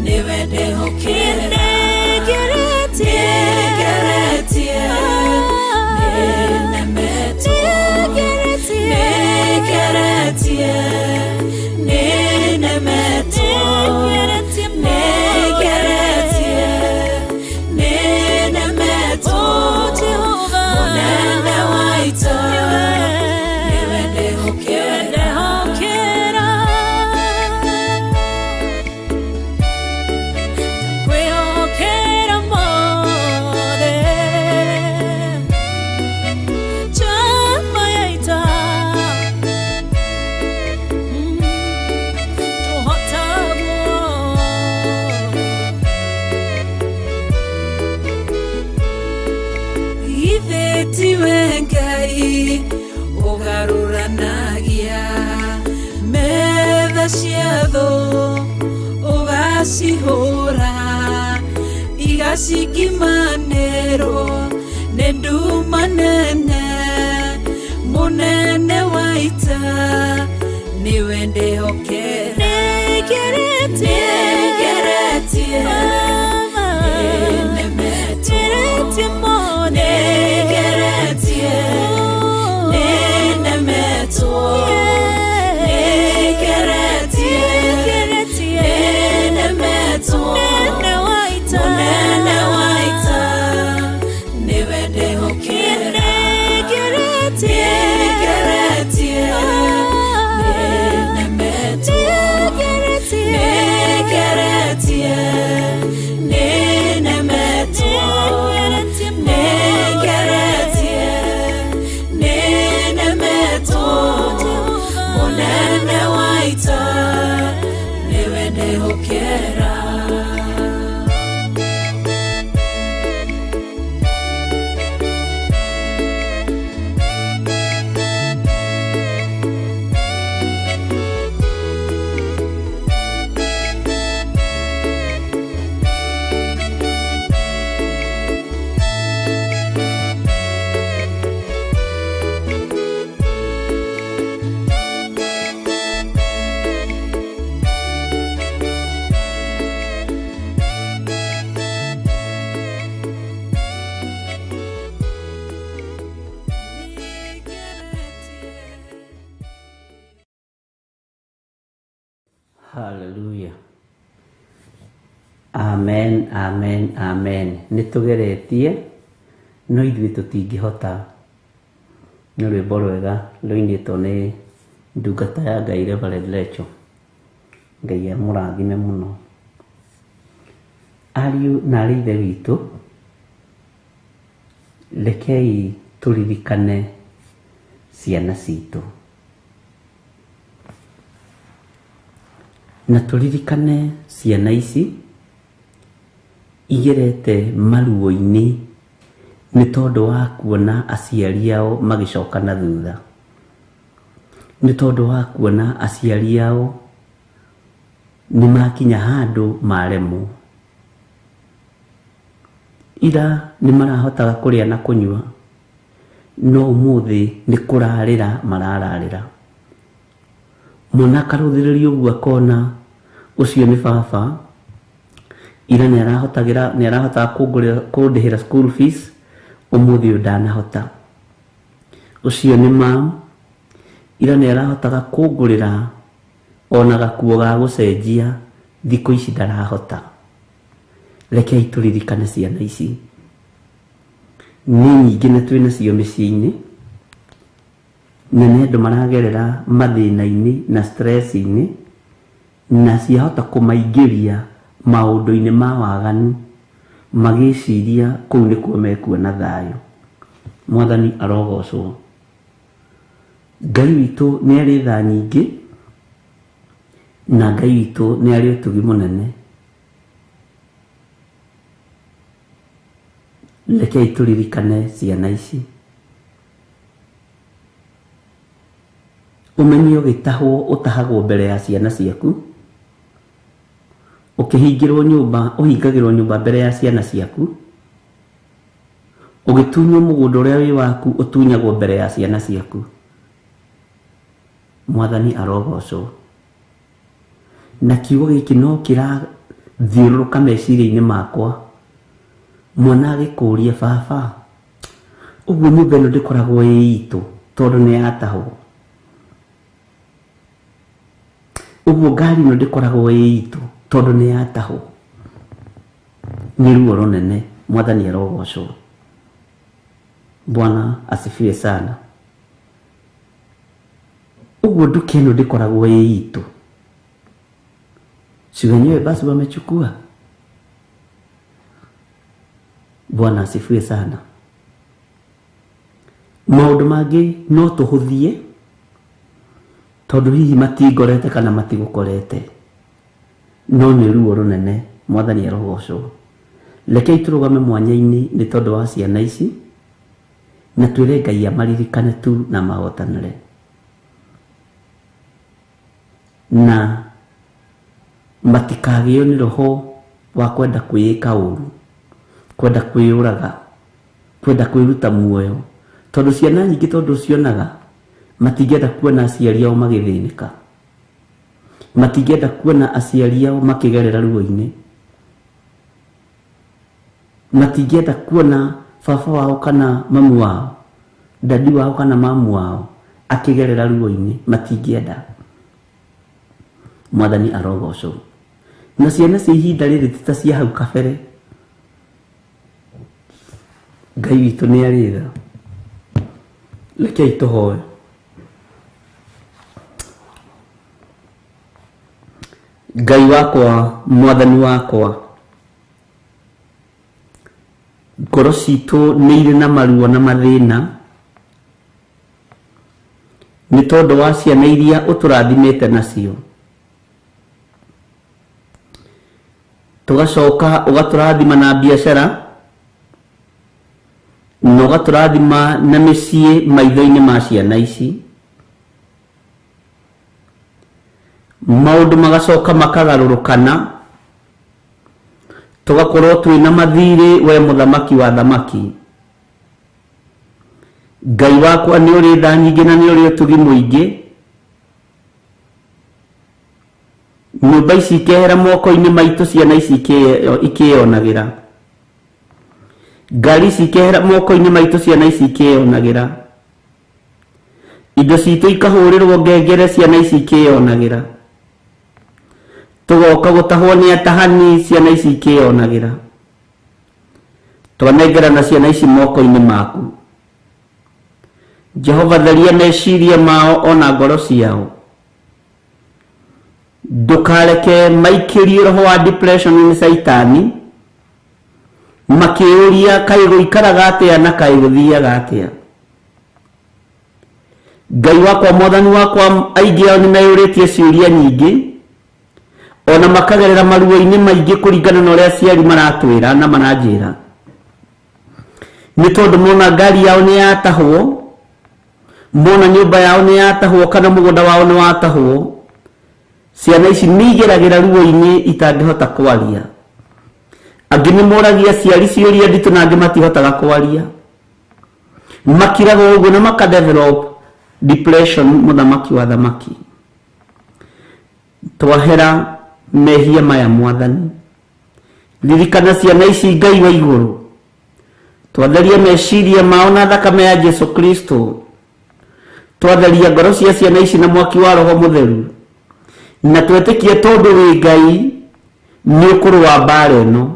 C: nĩwe ndehokera nĩngeretie nĩnemetwo nĩngeretie nĩnemetwo nĩngeretie nĩnemetwo mũnene wa ita nĩwe ndehokera.
D: Kwĩhokera mothe njama ya ita tũhotagwo
C: Ithe tiwe Ngai ũgarũranagia metha cia thũ ũgacihũra igacikimanĩrwo nĩ nduma nene mũnene wa ita nĩwe ndehokera
D: nĩngeretie
C: nĩngeretie nĩnemetwo nĩngeretie nĩnemetwo nĩngeretie nĩnemetwo mũnene wa ita nĩwe ndehokera nĩngeretie nĩnemetwo nĩngeretie nĩnemetwo nĩngeretie nĩnemetwo mũnene wa ita nĩwe ndehokera.
A: Hallelujah. Amen, amen, amen. Nĩ tũgeretie no ithuĩ tũtingĩhota. Nĩ rwĩmbo rwega rũinĩtwo nĩ ndungata ya Ngai Reverend Lecho. Ngai amũrathime mũno. Ariũ na arĩ ithe witũ, rekei tũririkane ciana citũ na tũririkane ciana ici igerete maruo-inĩ nĩ tondũ wa kuona aciari ao magĩcoka na thutha, nĩ tondũ wa kuona aciari ao nĩ makinya handũ maremwo. Ira nĩ marahotaga kũrĩa na kũnyua, no ũmũthĩ nĩ kũrarĩra marararĩra. Mwana akarũthĩrĩria ũguo akona ũcio nĩ baba, ira nĩ arahotaga kũndĩhĩra school fees, ũmũthĩ ũyũ ndanahota. Ũcio nĩ mam, ira nĩ arahotaga kũngũrĩra ona gakuo ga gũcenjia, thikũ ici ndarahota. Rekei tũririkane ciana ici nĩ nyingĩ na twĩ nacio mĩciĩ-inĩ, na nĩ andũ maragerera mathĩna-inĩ na stress-inĩ, na ciahota kũmaingĩria maũndũ-inĩ ma waganu magĩciria kũu nĩkuo mekuona thayũ. Mwathani arogocwo. Ngai witũ nĩ arĩ tha nyingĩ, Na Ngai witũ nĩ arĩ ũtugi mũnene. Rekei tũririkane ciana ici. Ũmenye ũgĩtahwo ũtahagwo mbere ya ciana ciaku. Ũkĩhingĩrwo nyũmba ũhingagĩrwo nyũmba mbere ya ciana ciaku. Ũgĩtunywo mũgũnda ũrĩa wĩ waku ũtunyagwo mbere ya ciana ciaku. Mwathani arogocwo. Na kiugo gĩkĩ no kĩrathiũrũrũka meciria-inĩ makwa. Mwana agĩkũria, baba, ũguo nyũmba ĩno ndĩkoragwo ĩ itũ tondũ nĩ yatahwo. Ũguo ngari ĩno ndĩkoragwo ĩ itũ tondũ nĩ yatahwo. Nĩ ruo rũnene. Mwathani arogocwo. Bwana asifiwe sana. Ũguo nduka ĩno ndĩkoragwo ĩ itũ. Si wenyewe basi wamechukua. Bwana asifiwe sana. Maũndũ mangĩ no tũhũthie tondũ hihi matingorete kana matigũkorete, no nĩ ruo rũnene. Mwathani arogocwo. Rekei tũrũgame mwanya-inĩ nĩ tondũ wa ciana ici na twĩre Ngai amaririkane tu na mahotanĩre na matikagĩo nĩ roho wa kwenda kwĩĩka ũru, kwenda kwĩyũraga, kwenda kwĩruta muoyo, tondũ ciana nyingĩ tondũ cionaga matingĩenda kuona aciari ao magĩthĩnĩka, matingĩenda kuona aciari ao makĩgerera ruo-inĩ, matingĩenda kuona baba wao kana mamu wao, dadi wao kana mamu wao akĩgerera ruo-inĩ, matingĩenda. Mwathani arogocwo. Na ciana cia ihinda rĩrĩ ti ta cia hau kabere. Ngai witũ nĩ arĩ tha. Rekei tũhoe. Ngai wakwa, Mwathani wakwa, ngoro citũ nĩ irĩ na maruo na mathĩna nĩ tondũ wa ciana iria ũtũrathimĩte nacio. Tũgacoka ũgatũrathima na biacara na ũgatũrathima na mĩciĩ maitho-inĩ ma ciana ici. Maũndũ magacoka makagarũrũkana, tũgakorwo twĩna mathirĩ we mũthamaki wa thamaki. Ngai wakwa nĩ ũrĩ tha nyingĩ na nĩ ũrĩ ũtugi mũingĩ. Nyũmba ici ikehera moko-inĩ maitũ, ciana ici ikĩyonagĩra. Ngari ici ikehera moko-inĩ maitũ, ciana ici ikĩyonagĩra. Indo citũ ikahũrĩrwo ngengere, ciana ici ikĩyonagĩra. Tũgoka gũtahwo nĩ atahani, ciana ici ikĩyonagĩra. Twanengerana ciana ici moko-inĩ maku. Jehova, theria meciria mao ona ngoro ciao. Ndũkareke maikĩrie roho wa depression nĩ Caitani, makĩũria kaĩ gũikaraga atĩa na kaĩ gũthiaga atĩa. Ngai wakwa, Mwathani wakwa, aingĩ ao nĩ meyũrĩtie ciũria nyingĩ ona makagerera maruo-inĩ maingĩ kũringana na ũrĩa aciari maratwĩra na maranjĩra, nĩ tondũ mona ngari yao nĩ yatahwo, mona nyũmba yao nĩ yatahwo kana mũgũnda wao nĩ watahwo. Ciana ici nĩ igeragĩra ruo-inĩ itangĩhota kwaria. Angĩ nĩ moragia aciari ciũria nditũ na angĩ matihotaga kwaria, makiraga ũguo na maka develop depression. Mũthamaki wa thamaki, twahera mehia maya. Mwathani, ririkana ciana ici. Ngai wa igũrũ, twatheria meciria mao na thakame ya Jesu Kristo, twatheria ngoro cia ciana ici na mwaki wa Roho Mũtheru, na twetĩkie tondũ wĩ Ngai nĩ ũkũrũa mbara ĩno.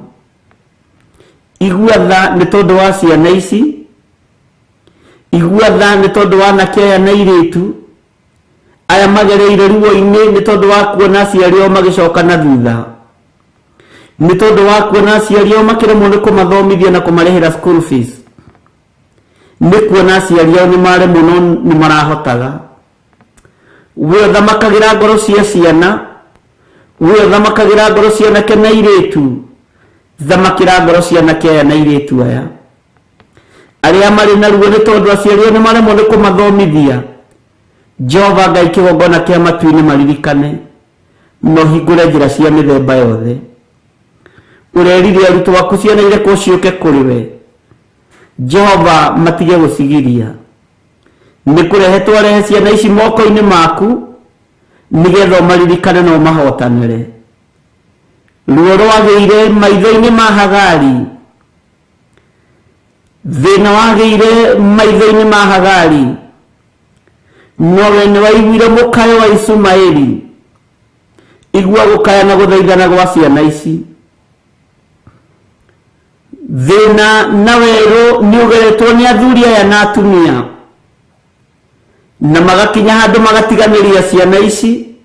A: Igua tha nĩ tondũ wa ciana ici, igua tha nĩ tondũ wa anake aya na airĩtu aya magereire ruo-inĩ nĩ tondũ wa kuona aciari ao magĩcoka na thutha, nĩ tondũ wa kuona aciari ao makĩremwo nĩ kũmathomithia na kũmarĩhĩra school fees, nĩ kuona aciari ao nĩ maremwo no nĩ marahotaga. We ũthamakagĩra ngoro cia ciana. We ũthamakagĩra ngoro cia anake na airĩtu, thamakĩra ngoro cia anake aya na airĩtu aya arĩa marĩ na ruo nĩ tondũ aciari ao nĩ maremwo nĩ kũmathomithia. Jehova Ngai kĩgongona kĩa matu-inĩ maririkane na ũhingũre njĩra cia mĩthemba yothe. Ũrerire arutwo aku ciana irekwo ciũke kũrĩ we, Jehova matige gũcigiria. Nĩ kũrehe twarehe ciana ici moko-inĩ maku nĩgetha ũmaririkane na ũmahotanĩre. Ruo rwagĩire maitho-inĩ ma Hagari, thĩna wagĩire maitho-inĩ ma Hagari, nowe nĩ waiguire mũkayo wa Ishumaeli. Igua gũkaya na gũthaithana gwa ciana ici. Thĩna na werũ nĩ ũgeretwo nĩ athuri aya na atumia, na magakinya handũ magatiganĩria ciana ici,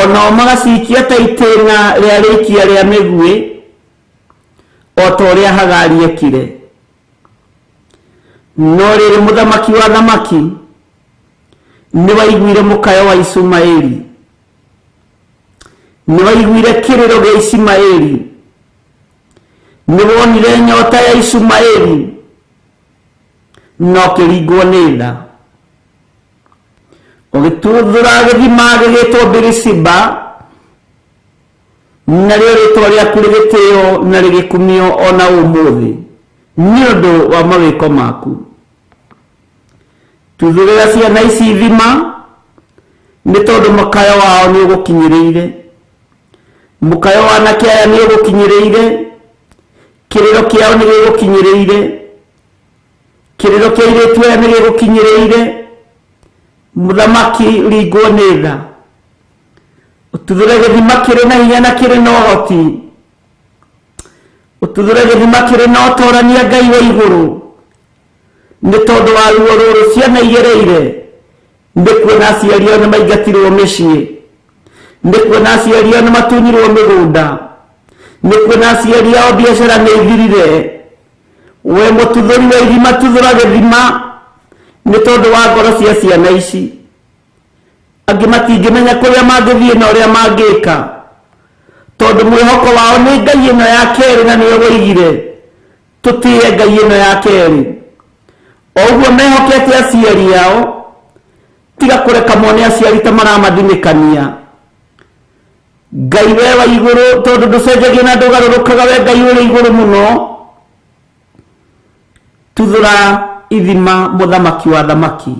A: onao magacikia ta itĩna rĩa rĩikia rĩa mĩguĩ, o ta ũrĩa Hagari ekire. No rĩrĩ, mũthamaki wa thamaki nĩ waiguire mũkayo wa Ishumaeli, nĩ waiguire kĩrĩro gĩa Ishumaeli, nĩ wonire nyota ya Ishumaeli na ũkĩringwo nĩ tha. Ũgĩtuthũra gĩthima gĩgĩtwo Birishiba, narĩo rĩtwa rĩaku rĩgĩtĩo na rĩgĩkumio ona ũmũthĩ nĩ ũndũ wa mawĩko maku. Tuthũrĩra ciana ici ithima nĩ tondũ mũkayo wao nĩ ũgũkinyĩrĩire, mũkayo wa anake aya nĩ ũgũkinyĩrĩire, kĩrĩro kĩao nĩ gĩgũkinyĩrĩire, kĩrĩro kĩa airĩtu aya nĩ gĩgũkinyĩrĩire. Mũthamaki ringwo nĩ tha, ũtuthũre gĩthima kĩrĩ na hinya na kĩrĩ na ũhoti, ũtuthũre gĩthima kĩrĩ na ũtorania Ngai wa igũrũ, nĩ tondũ wa ruo rũrũ ciana igereire. Nĩ kuona aciari ao nĩ maingatirwo mĩciĩ, nĩ kuona aciari ao nĩ matunyirwo mĩgũnda, nĩ kuona aciari ao biacara nĩ ithirire. We mũtuthũri wa ithima, tuthũra gĩthima nĩ tondũ wa ngoro cia ciana ici. Angĩ matingĩmenya kũrĩa mangĩthiĩ na ũrĩa mangĩka, tondũ mwĩhoko wao nĩ Ngai ĩno ya kerĩ, na nĩyo woigire tũtĩe Ngai ĩno ya kerĩ. O ũguo mehokete aciari ao, tiga kũreka mone aciari ta maramathinĩkania. Ngai we wa igũrũ, tondũ ndũcenjagia na ndũgarũrũkaga, we Ngai ũrĩ igũrũ mũno, tuthũra ithima mũthamaki wa thamaki.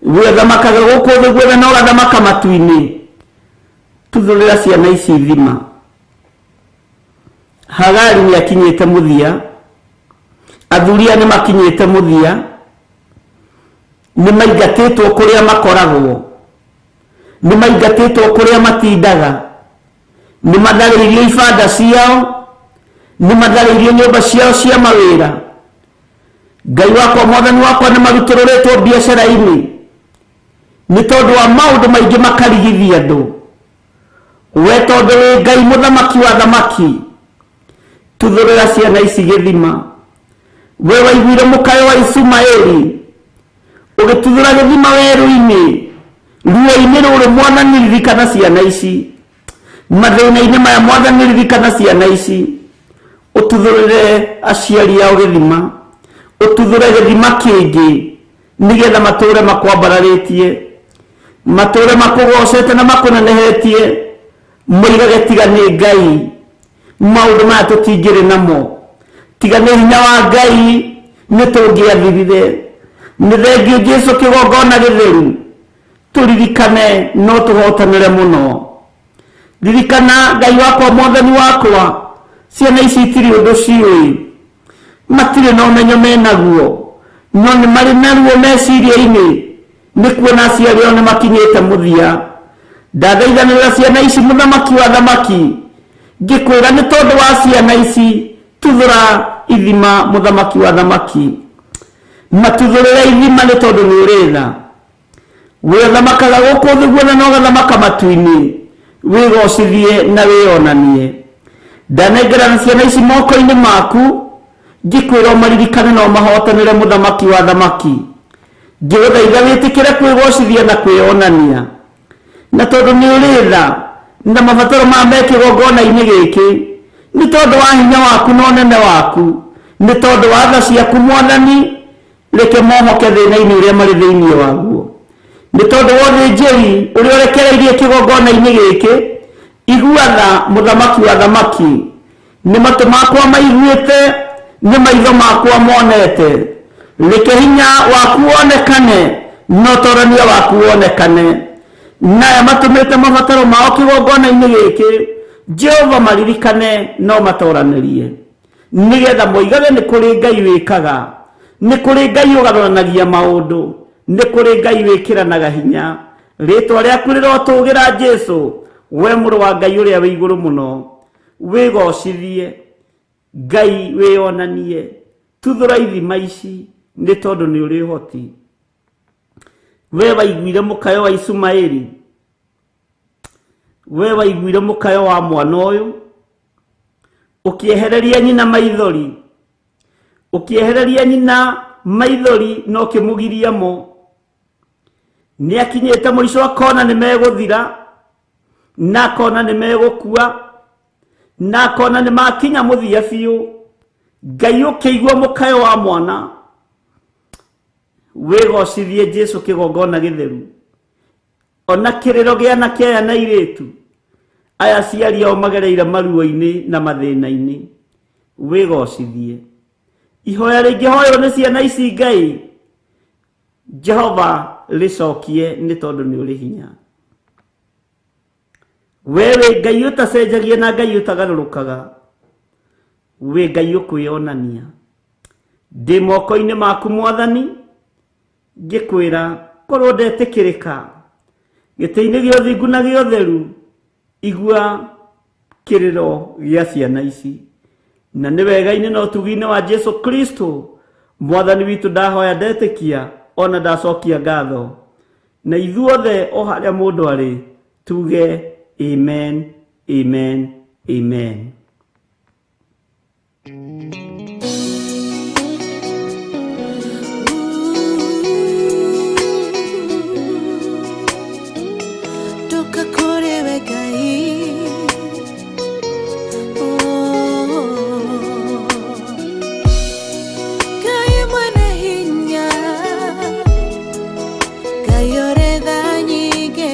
A: We ũthamakaga gũkũ thĩ guothe na ũgathamaka matu-inĩ, tuthũrĩra ciana ici ithima. Hagari nĩ akinyĩte mũthia, athuri aya nĩ makinyĩte mũthia, nĩ maingatĩtwo kũrĩa makoragwo, nĩ maingatĩtwo kũrĩa matindaga, nĩ matharĩirio ibanda ciao, nĩ matharĩirio nyũmba ciao cia mawĩra. Ngai wakwa, mwathani wakwa, nĩ marutũrũrĩtwo biacara-inĩ nĩ tondũ wa maũndũ maingĩ makarigithia andũ. We tondũ wĩ Ngai mũthamaki wa thamaki, tuthũrĩra ciana ici gĩthima. We waiguire mũkayo wa Ishumaeli, ũgĩtuthũra gĩthima werũ-inĩ, ruo-inĩ rũrũ mwathani ririkana ciana ici, mathĩna-inĩ maya mwathani ririkana ciana ici, ũtuthũrĩre aciari ao gĩthima, ũtuthũre gĩthima kĩngĩ nĩgetha matũre makwambararĩtie, matũre makũgocete na makũnenehetie, moigage tiga nĩ Ngai maũndũ maya tũtingĩrĩ namo, tiga nĩ hinya wa Ngai nĩ tũngĩathirire. Nĩ thengiũ Jesu kĩgongona gĩtheru, tũririkane no tũhotanĩre mũno. Ririkana Ngai wakwa, mwathani wakwa, ciana ici itirĩ ũndũ ciũĩ, matirĩ na ũmenyo menaguo, no nĩ marĩ na ruo meciria-inĩ nĩ kuona aciari ao nĩ makinyĩte mũthia. Ndathaithanĩrĩra ciana ici, mũthamaki wa thamaki, ngĩkwĩra nĩ tondũ wa ciana ici tuthũra ithima, mũthamaki wa thamaki, matuthũrĩre ithima nĩ tondũ nĩ ũrĩ tha. We ũthamakaga gũkũ thĩ guothe na ũgathamaka matu-inĩ, wĩgocithie na wĩonanie. Ndanengerana ciana ici moko-inĩ maku, ngĩkwĩra ũmaririkane na ũmahotanĩre, mũthamaki wa thamaki. Ngĩgũthaitha wĩtĩkĩre kwĩgocithia na kwĩonania. Na tondũ nĩ ũrĩ tha na mabataro ma me kĩgongona-inĩ gĩkĩ, nĩ tondũ wa hinya waku na ũnene waku, nĩ tondũ wa tha ciaku Mwathani, reke mohoke thĩna-inĩ ũrĩa marĩ thĩinĩ waguo. Nĩ tondũ wa ũthĩnjĩri ũrĩa ũrekereirie kĩgongona-inĩ gĩkĩ, igua tha mũthamaki wa thamaki. Nĩ matũ makwa maiguĩte, nĩ maitho makwa monete. Reke hinya waku wonekane na ũtorania waku wonekane. Naya matũmĩte mabataro mao kĩgongona-inĩ gĩkĩ, Jehova maririkane no matoranĩrie, nĩgetha moigage nĩ kũrĩ Ngai wĩkaga, nĩ kũrĩ Ngai ũgarũranagia maũndũ, nĩ kũrĩ Ngai wĩkĩranaga hinya. Rĩtwa rĩaku rĩrotũgĩra Jesũ, we mũrũ wa Ngai ũrĩa wĩ igũrũ mũno. Wĩgocithie Ngai, wĩyonanie, tuthũra ithima ici, nĩ tondũ nĩ ũrĩ ũhoti. We waiguire mũkayo wa Isumaeli, we waiguire mũkayo wa mwana ũyũ, ũkĩehereria nyina maithori, ũkĩehereria nyina maithori na ũkĩmũgiria mo. Nĩ akinyĩte mũico akona nĩ megũthira, na akona nĩ megũkua, na akona nĩ makinya mũthia biũ. Ngai ũkĩigua mũkayo wa mwana, wĩgocithie Jesũ kĩgongona gĩtheru. Ona kĩrĩro gĩa anake aya na airĩtu aya aciari ao magereire maruo-inĩ na mathĩna-inĩ, wĩgocithie. Ihoya rĩngĩhoywo nĩ ciana ici Ngai, Jehova rĩcokie nĩ tondũ nĩ ũrĩ hinya. We wĩ Ngai ũtacenjagia na Ngai ũtagarũrũkaga, wĩ Ngai ũkwĩonania. Ndĩ moko-inĩ maku Mwathani, ngĩkwĩra korwo ndetĩkĩrĩka gĩtĩ-inĩ gĩa ũthingu na gĩa ũtheru, igua kĩrĩro gĩa ciana ici. Na nĩ wega-inĩ na ũtugi-inĩ wa Jesũ Kristo Mwathani witũ, ndahoya ndetĩkia ona ndacokia ngatho. Na ithuothe o harĩa mũndũ arĩ tuge amen, amen, amen.
C: Ndoka kũrĩ we Ngai, Ngai mwene hinya, Ngai ũrĩ tha nyingĩ,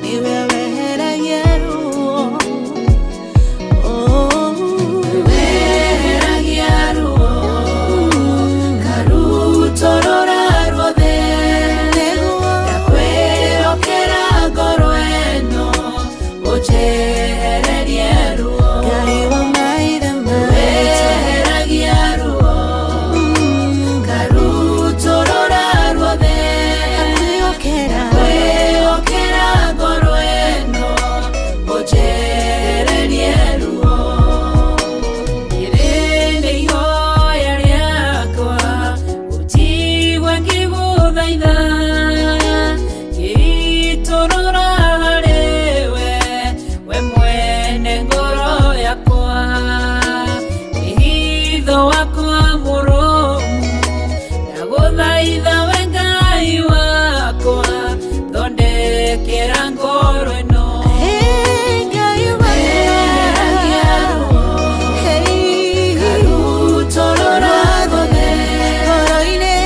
C: nĩwe weheragia ruo. Weheragia ruo, karutorora ruothe, ndakwĩhokera ngoro ĩno, ũnjehererie ruo. Ngai wa maithe maitũ, weheragia ruo, karutorora ruothe, ndakwĩhokera ngoro ĩno, ũnjehererie ruo. Rĩrĩ nĩ ihoya rĩakwa, ũnjigue ngĩgũthaitha, ngĩitũrũra harĩ we, we mwene ngoro yakwa. Wĩhitho wakwa mũrũmu, ndagũthaitha we Ngai wakwa, thondekera ngoro ĩno. Weheragia ruo, karutorora ruothe,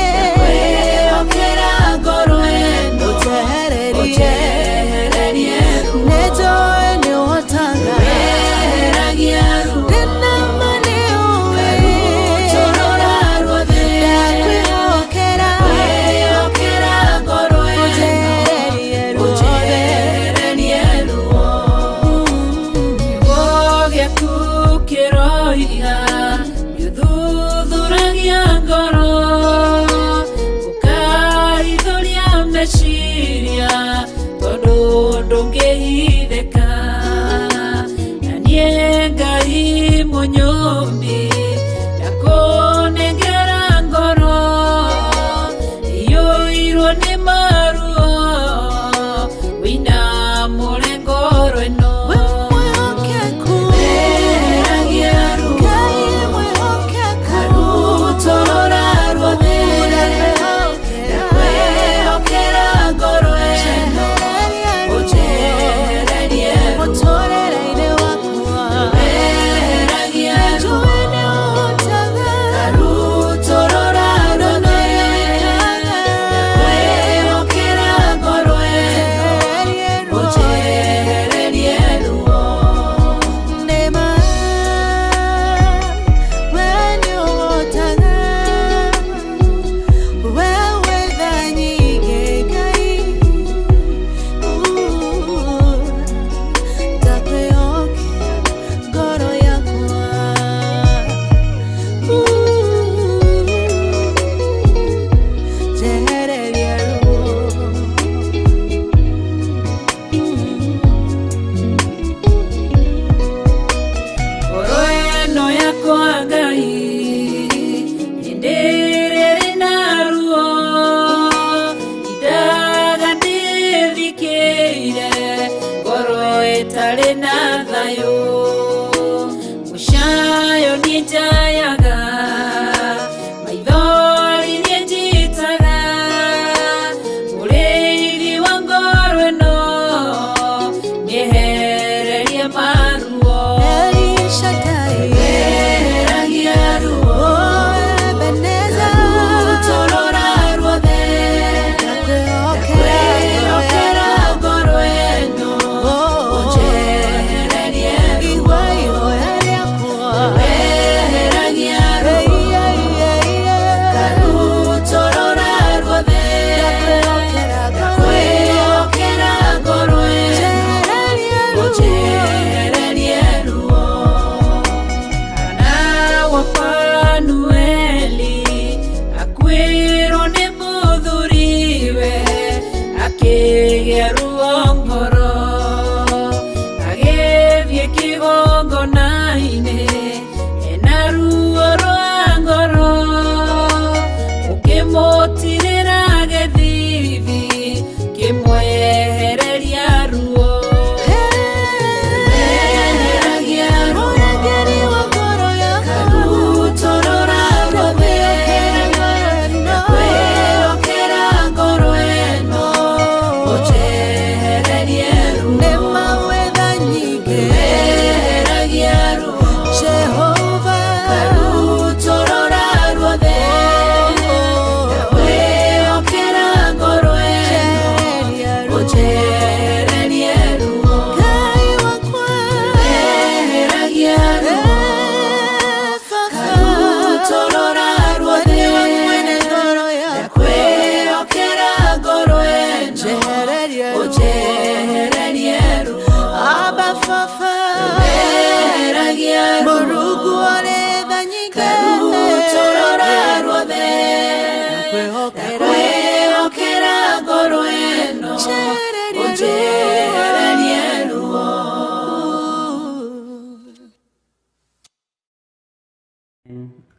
C: ndakwĩhokera ngoro ĩno, ũnjehererie ruo. Weheragia ruo, karutorora ruothe, ndakwĩhokera ngoro ĩno, ũnjehererie ruo. Kiugo gĩaku kĩroiga gĩthuthuragia ngoro, ũkaithũria meciria, tondũ ndũngĩhithĩka. Na niĩ Ngai mũnyũmbi, ndakũnengera ngoro iyũirwo nĩ maruo, wĩinamũre ngoro ĩno. Weheragia ruo, karutorora ruothe, ndakwĩhokera ngoro. Ndĩna thayũ mũcayo nĩnjayaga maithori nĩnjitaga mũrĩithi wa ngoro ĩno nĩehererie maruo
E: El Shaddai,
C: eheragia ruo
E: oh Ebenezer,
C: rutorora ruothe
E: ndakwĩhokera
C: kwĩhokera ngoro ĩno
E: Oh,
C: ũnjehererie ruo
E: igua ihoya rĩakwa.
C: eheragia
E: Ei,
C: ruo
E: ei, ei, ei.
C: Karutorora ruothe
E: Ndakwĩhokera ngoro
C: kwĩhokera ngoro ĩno
E: Njehererie ruo.
C: ũnjehererie ruo Hana wa Fanueli akuĩrwo nĩ mũthuriwe akĩgĩa ruo ngoro agĩthiĩ kĩgongona-inĩ ena ruo rwa ngoro ũkĩmũtirĩra gĩthithi kĩmwehereria ruo eheragia ruo
E: Mũrangĩri wa ngoro yakwa.
C: karutorora ruothe
E: Ndakwĩhokera ngoro ĩno.
C: kwĩhokera ngoro ĩno ũnjehererie ruo
E: Nĩ mawetha nyingĩ.
C: eheragia ruo
E: Jehova.
C: karutorora ruothe kwĩhokera ngoro ĩno
E: Njehereria ruo.
C: ũnjehererie ruo
E: Ngai wakwa.
C: eheragia ruo
E: Eh, Baba.
C: karutorora ruothe
E: Nĩwe mwene ngoro yakwa.
C: kwĩhokera ngoro ĩno
E: Njehererie ruo.
C: ũnjehererie ruo
E: Abba Baba.
C: eheragia ruo
E: Mũrungu ũrĩ tha nyingĩ.
C: karutorora ruothe
E: Ndakwĩhokera.
C: kwĩhokera ngoro ĩno
E: Njehererie
C: ũnjehererie ruo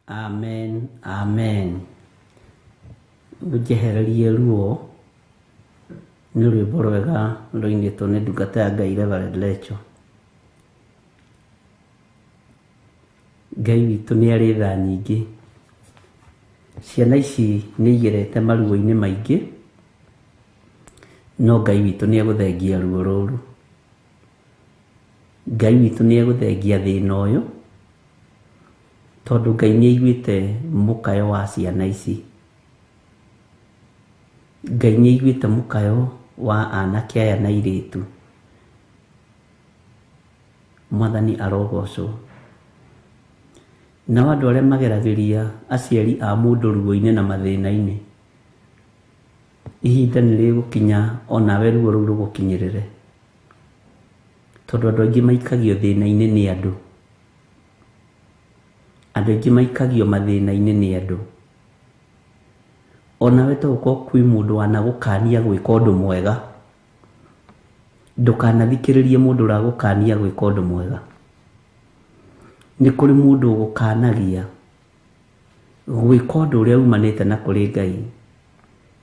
A: Amen, amen. Ũnjehererie ruo nĩ rwĩmbo rwega rũinĩtwo nĩ ndungata ya Ngai Reverend Lecho. Ngai witũ nĩ arĩ tha nyingĩ. Ciana ici nĩ igerete maruo-inĩ maingĩ, no Ngai witũ nĩ egũthengia ruo rũrũ. Ngai witũ nĩ egũthengia thĩna ũyũ, tondũ Ngai nĩ aiguĩte mũkayo wa ciana ici. Ngai nĩ aiguĩte mũkayo wa anake aya na airĩtu. Mwathani arogocwo. Nao andũ arĩa mageragĩria aciari a mũndũ ruo-inĩ na mathĩna-inĩ, ihinda nĩ rĩgũkinya onawe ruo rũu rũgũkinyĩrĩre. Tondũ andũ aingĩ maikagio thĩna-inĩ nĩ andũ. Andũ aingĩ maikagio mathĩna-inĩ nĩ andũ. Onawe to gũkorwo kwĩ mũndũ wanagũkania gwĩka ũndũ mwega. Ndũkanathikĩrĩrie mũndũ ũragũkania gwĩka ũndũ mwega. Nĩ kũrĩ mũndũ ũgũkanagia gwĩka ũndũ ũrĩa umanĩte na kũrĩ Ngai.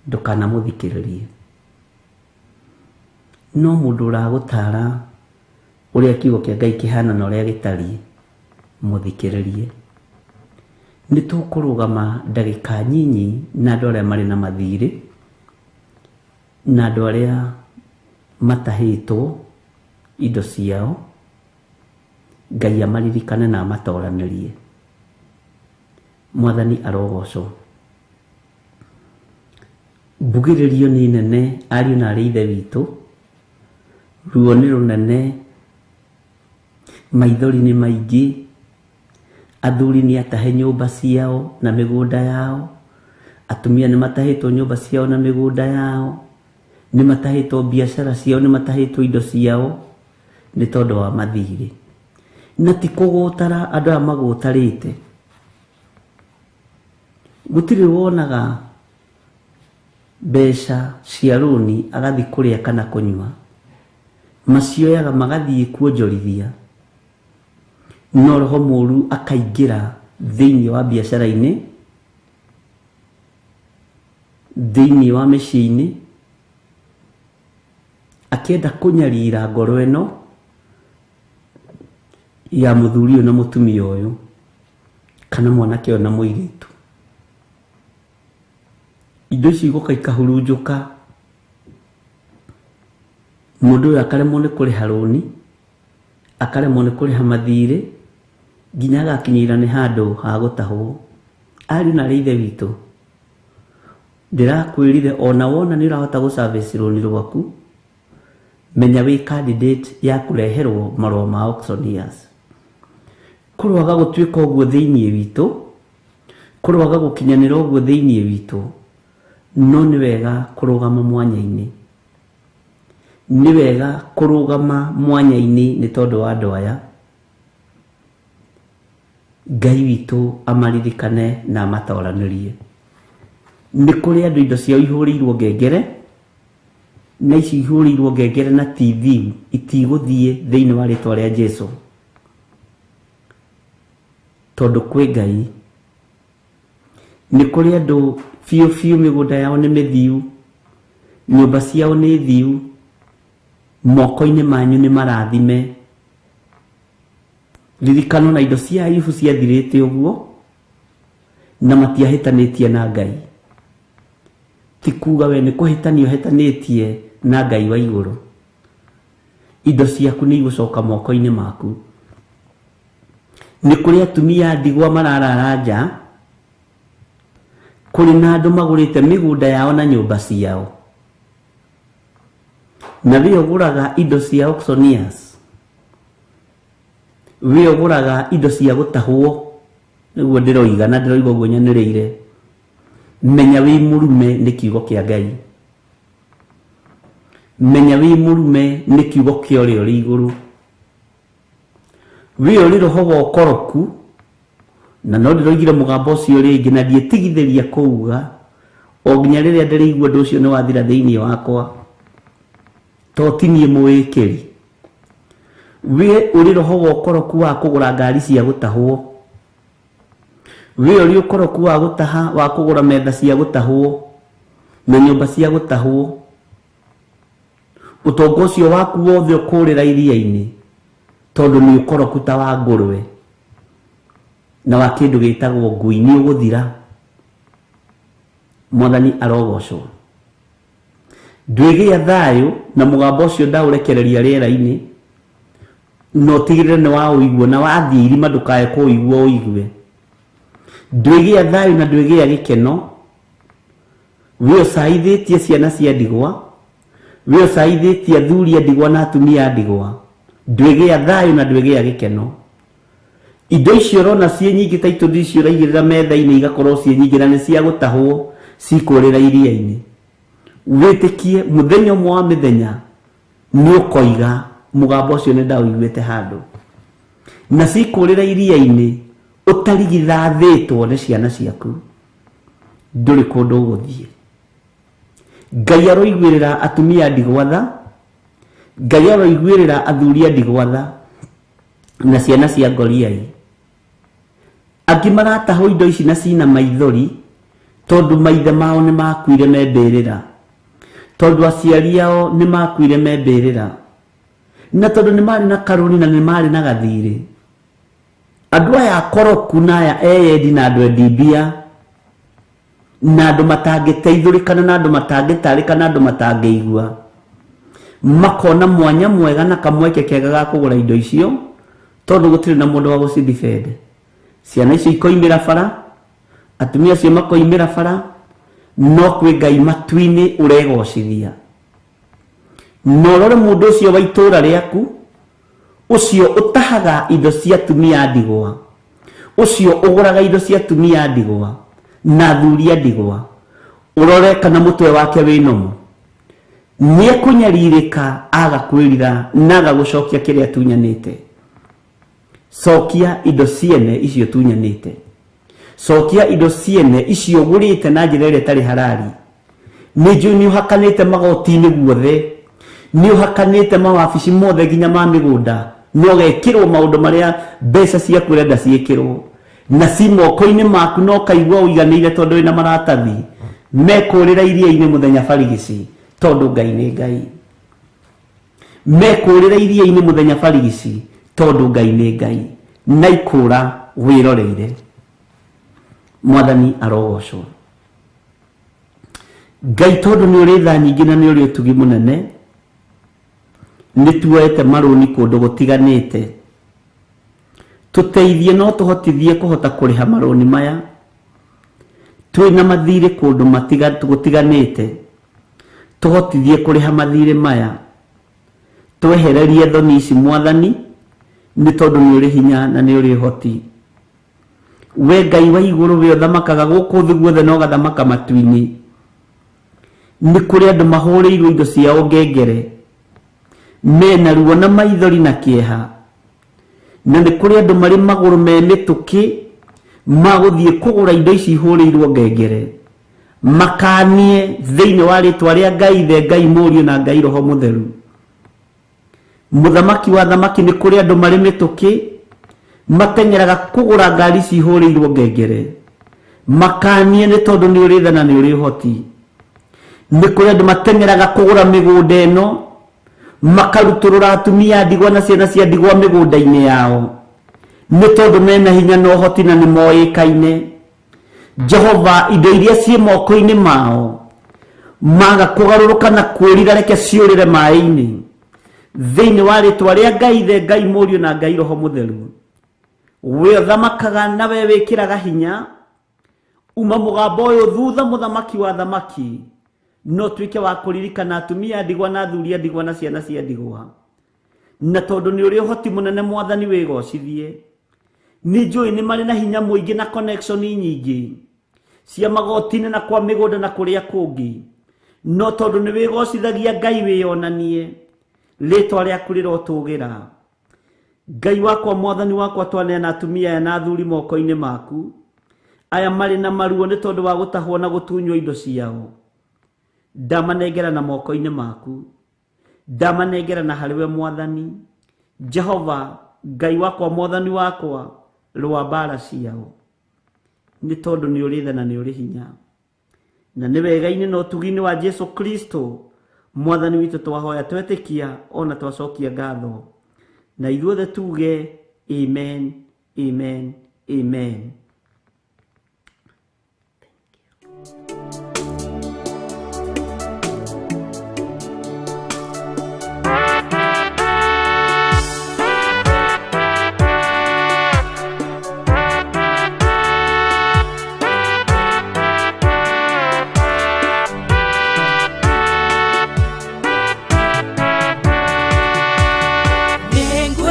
A: Ndũkanamũthikĩrĩrie. No mũndũ ũragũtara ũrĩa kiugo kĩa Ngai kĩhana na ũrĩa gĩtariĩ, mũthikĩrĩrie. Nĩ tũkũrũgama ndagĩka nyinyi na andũ arĩa marĩ na mathirĩ, na andũ arĩa matahĩtwo indo ciao, Ngai amaririkane na amatoranĩrie. Mwathani arogocwo. Mbugĩrĩrio nĩ nene ariũ na arĩ ithe witũ, ruo nĩ rũnene, maithori nĩ maingĩ, athuri nĩ atahe nyũmba ciao na mĩgũnda yao, atumia nĩ matahĩtwo nyũmba ciao na mĩgũnda yao, nĩ matahĩtwo biacara ciao, nĩ matahĩtwo indo ciao nĩ tondũ wa mathirĩ. Na ti kũgũtara andũ aya magũtarĩte. Gũtirĩ wonaga mbeca cia rũni agathiĩ kũrĩa kana kũnyua, macioyaga magathiĩ kuonjorithia, no roho mũru akaingĩra thĩinĩ wa biacara-inĩ, thĩinĩ wa mĩciĩ-inĩ, akĩenda kũnyarira ngoro ĩno Ya mũthuri ũyũ na mũtumia ũyũ, kana mwanake ũyũ na mũirĩtu. Indo ici igoka ikahurunjũka, mũndũ ũyũ akaremwo nĩ kũrĩha rũni, akaremwo nĩ kũrĩha mathirĩ, nginya agakinyĩra nĩ handũ ha gũtahwo. Ariũ na arĩ ithe witũ, ndĩrakwĩrire ona wona nĩ ũrahota gũ service rũni rwaku, menya wĩ candidate ya kũreherwo marũa ma auctioneers. Kũroaga gũtuĩka ũguo thĩinĩ witũ, kũroaga gũkinyanĩra ũguo thĩinĩ witũ, no nĩ wega kũrũgama mwanya-inĩ. Nĩ wega kũrũgama mwanya-inĩ nĩ tondũ wa andũ aya. Ngai witũ amaririkane na amatoranĩrie. Nĩ kũrĩ andũ indo ciao ihũrĩirwo ngengere, na ici ihũrĩirwo ngengere na TV itigũthiĩ thĩinĩ wa rĩtwa rĩa Jesu, tondũ kwĩ Ngai. Nĩ kũrĩ andũ biũ biũ mĩgũnda yao nĩ mĩthiu, nyũmba ciao nĩ thiu, moko-inĩ manyu nĩ marathime. Ririkano na indo cia Ayubu ciathirĩte ũguo, na matiahĩtanĩtie na Ngai. Ti kuga we nĩ kũhĩtania ũhĩtanĩtie na Ngai wa igũrũ. Indo ciaku nĩ igũcoka moko-inĩ maku. Nĩ kũrĩ atumia a ndigwa mararara nja, kũrĩ na andũ magũrĩte mĩgũnda yao na nyũmba ciao, na we ũgũraga indo cia auctioneers, we ũgũraga indo cia gũtahwo, nĩguo ndĩroiga na ndĩroiga ũguo nyanĩrĩire. Menya wĩ mũrume nĩ kiugo kĩa Ngai. Menya wĩ mũrume nĩ kiugo kĩa ũrĩa ũrĩ igũrũ. We ũrĩ roho wa ũkoroku, na no ndĩroigire mũgambo ũcio rĩngĩ na ndiĩtigithĩria kũuga o nginya rĩrĩa ndĩrĩigua ũndũ ũcio nĩ wathira thĩinĩ wakwa, to ti niĩ mũwĩkĩri. We ũrĩ roho wa ũkoroku wa kũgũra ngari cia gũtahwo, we ũrĩ ũkoroku wa gũtaha, wa kũgũra metha cia gũtahwo na nyũmba cia gũtahwo, ũtonga ũcio waku wothe ũkũrĩra iria-inĩ, tondũ nĩ ũkoroku ta wa ngũrwe na wa kĩndũ gĩtagwo ngui, nĩ ũgũthira. Mwathani arogocwo. Ndwĩgĩa thayũ na mũgambo ũcio ndaũrekereria rĩera-inĩ, na ũtigĩrĩre nĩ waũigua, na wathiĩ irima ndũkae kũũigua ũigue. Ndwĩgĩa thayũ na ndwĩgĩa gĩkeno. We ũcaithĩtie ciana cia ndigwa, we ũcaithĩtie athuri a ndigwa na atumia a ndigwa, ndwĩgĩa thayũ na ndwĩgĩa gĩkeno. Indo icio ũrona ciĩ nyingĩ ta itũndi icio ũraigĩrĩra metha-inĩ igakorwo ciĩ nyingĩ na nĩ cia gũtahwo, cikũrĩra iria-inĩ. Wĩtĩkie mũthenya ũmwe wa mĩthenya nĩ ũkoiga mũgambo ũcio nĩ ndaũiguĩte handũ, na cikũrĩra iria-inĩ ũtarigithathĩtwo nĩ ciana ciaku, ndũrĩ kũndũ ũgũthiĩ. Ngai aroiguĩrĩra atumia a ndigwa tha, Ngai aroiguĩrĩra athuri a ndigwa tha na ciana cia ngoriai. Angĩ maratahwo indo ici na cina maithori, tondũ maithe mao nĩ makuire me mbĩrĩra, tondũ aciari ao nĩ makuire me mbĩrĩra, na tondũ nĩ marĩ na karũni na nĩ marĩ na gathirĩ. Andũ aya akoroku na aya eyendi na andũ endi mbia na andũ matangĩteithũrĩkana na andũ matangĩtarĩka na andũ matangĩigua, makona mwanya mwega na kamweke kega ga kũgũra indo icio, tondũ gũtirĩ na mũndũ wa gũcidefend. Ciana icio ikoimĩra bara, atumia acio makoimĩra bara, no kwĩ Ngai matu-inĩ ũregocithia. Na ũrore mũndũ ũcio wa itũũra rĩaku, ũcio ũtahaga indo cia atumia a ndigwa, ũcio ũgũraga indo cia atumia a ndigwa na athuri a ndigwa, ũrore kana mũtwe wake wĩ nomo. Nĩ ekũnyarirĩka aga kwĩrira na aga gũcokia kĩrĩa atunyanĩte. Cokia indo ciene icio tunyanĩte, cokia indo ciene icio ũgũrĩte na njĩra ĩrĩa ĩtarĩ harari. Nĩ njũĩ nĩ ũhakanĩte magoti-inĩ guothe, nĩ ũhakanĩte mawabici mothe nginya ma mĩgũnda, na ũgekĩrwo maũndũ marĩa mbeca ciaku ũrenda ciĩkĩrwo, na ci moko-inĩ maku, na ũkaigua ũiganĩire tondũ wĩna maratathi. Mekũrĩra iria-inĩ mũthenya barigici, tondũ Ngai nĩ Ngai. Mekũrĩra iria-inĩ mũthenya barigici, Tondu Ngai nĩ Ngai na ikũra wĩroreire. Mwathani arogocwo. Ngai tondu nĩ ũrĩ tha nyingĩ na nĩ ũrĩ ũtugi mũnene, nĩ tuoete marũni kũndũ gũtiganĩte. Tũteithie no tũhotithie kũhota kũrĩha marũni maya. Twĩna mathirĩ kũndũ gũtiganĩte, tũhotithie kũrĩha mathirĩ maya. Twehererie thoni ici Mwathani, nĩ tondũ nĩ ũrĩ hinya na nĩ ũrĩ ũhoti. We Ngai wa igũrũ, we ũthamakaga gũkũ thĩ guothe na ũgathamaka matu-inĩ. Nĩ kũrĩ andũ mahũrĩirwo indo ciao ngengere, mena ruo na maithori na kĩeha, na nĩ kũrĩ andũ marĩ magũrũ me mĩtũkĩ magũthiĩ kũgũra indo ici ihũrĩirwo ngengere, makanie thĩinĩ wa rĩtwa rĩa Ngai Ithe, Ngai Mũriũ na Ngai Roho Mũtheru. Mũthamaki wa thamaki, nĩ kũrĩ andũ marĩ mĩtũkĩ mateng'eraga kũgũra ngari ici ihũrĩirwo ngengere, makanie nĩ tondũ nĩ ũrĩ tha na nĩ ũrĩ ũhoti. Nĩ kũrĩ andũ mateng'eraga kũgũra mĩgũnda ĩno, makarutũrũra atumia a ndigwa na ciana cia ndigwa mĩgũnda-inĩ yao, nĩ tondũ mena hinya na ũhoti na nĩ moĩkaine. Jehova, indo iria ciĩ moko-inĩ mao maga kũgarũrũka na kwĩrira, reke ciũrĩre maĩ-inĩ thĩinĩ wa rĩtwa rĩa Ngai Ithe, Ngai Mũriũ na Ngai Roho Mũtheru. We ũthamakaga na we wĩkĩraga hinya, uma mũgambo ũyũ thutha mũthamaki wa thamaki, no tuĩke wa kũririkana atumia a ndigwa na athuri a ndigwa na ciana cia ndigwa. Na tondũ nĩ ũrĩ ũhoti mũnene Mwathani, wĩgocithie. Nĩ njũĩ nĩ marĩ na hinya mũingĩ na connection nyingĩ cia magoti-inĩ na kwa mĩgũnda na kũrĩa kũngĩ, no tondũ nĩ wĩgocithagia Ngai, wĩyonanie, rĩtwa rĩaku rĩrotũgĩra. Ngai wakwa, Mwathani wakwa, twaneana atumia aya na athuri moko-inĩ maku, aya marĩ na maruo nĩ tondũ wa gũtahwo na gũtunywo indo ciao. Ndamanengera na moko-inĩ maku, ndamanengera na harĩ we Mwathani Jehova Ngai wakwa, Mwathani wakwa, rũa mbara ciao, nĩ tondũ nĩ ũrĩ tha na nĩ ũrĩ hinya. Na nĩ wega-inĩ na ũtugi-inĩ wa Jesu Kristo Mwathani witũ twahoya, twetĩkia ona twacokia ngatho, na ithuothe tuge amen, amen, amen.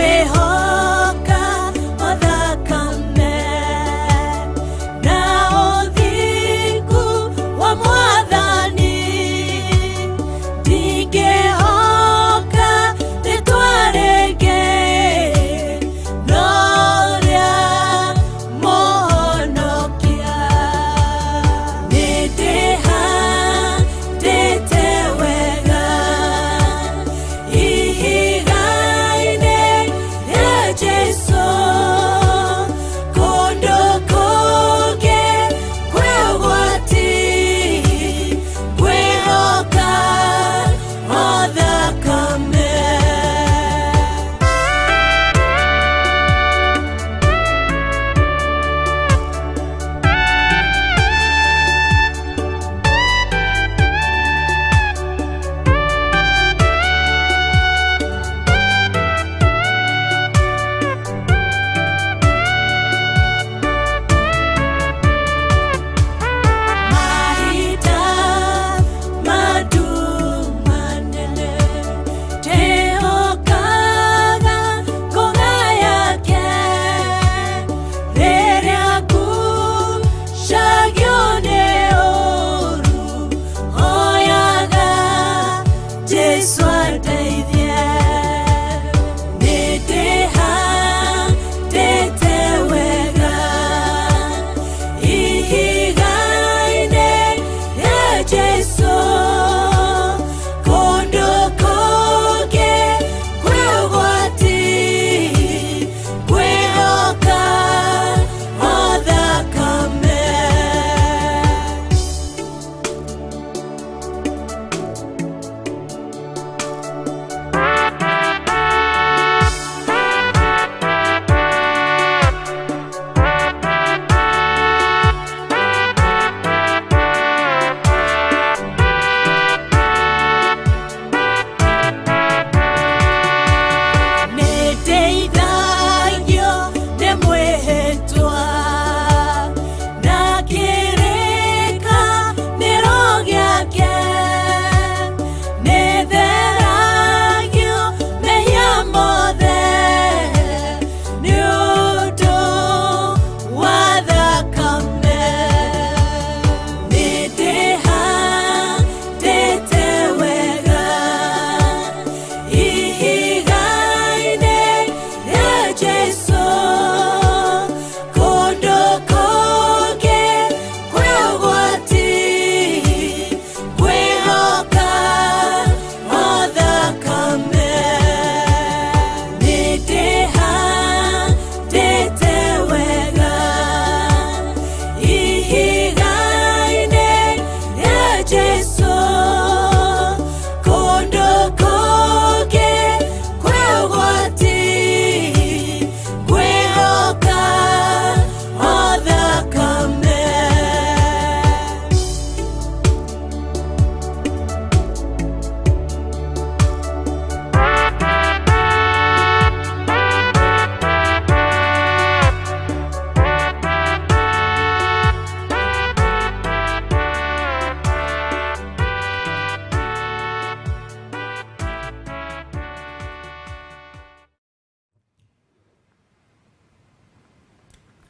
D: Nĩngwĩhoka o thakame na ũthingu wa Mwathani, ndingĩhoka rĩtwa rĩngĩ no rĩa Mũhonokia. Nĩndĩhandĩte wega ihiga-inĩ rĩa Jesũ, kũndũ kũngĩ kwĩ ũgwati, ngwĩhoka o thakame.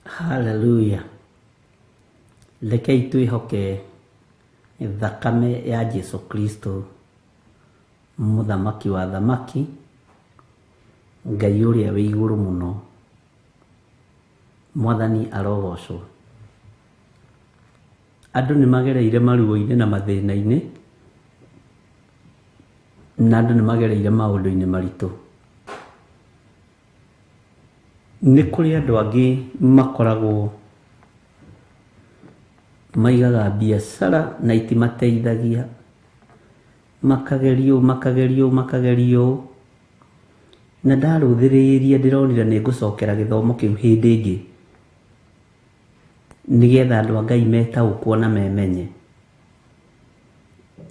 A: Haleluya. Rekei twĩhoke thakame ya Jesu Kristo, mũthamaki wa thamaki, Ngai ũrĩa wĩ igũrũ mũno. Mwathani arogocwo. Andũ nĩ magereire maruo-inĩ na mathĩna-inĩ, na andũ nĩ magereire maũndũ-inĩ maritũ. Nĩ kũrĩ andũ angĩ makoragwo maigaga biacara na itimateithagia, makagerio makagerio makagerio, na ndarũthĩrĩria ndĩronire nĩ ngũcokera gĩthomo kĩu hĩndĩ ĩngĩ, nĩgetha andũ a Ngai metaũkwo na memenye.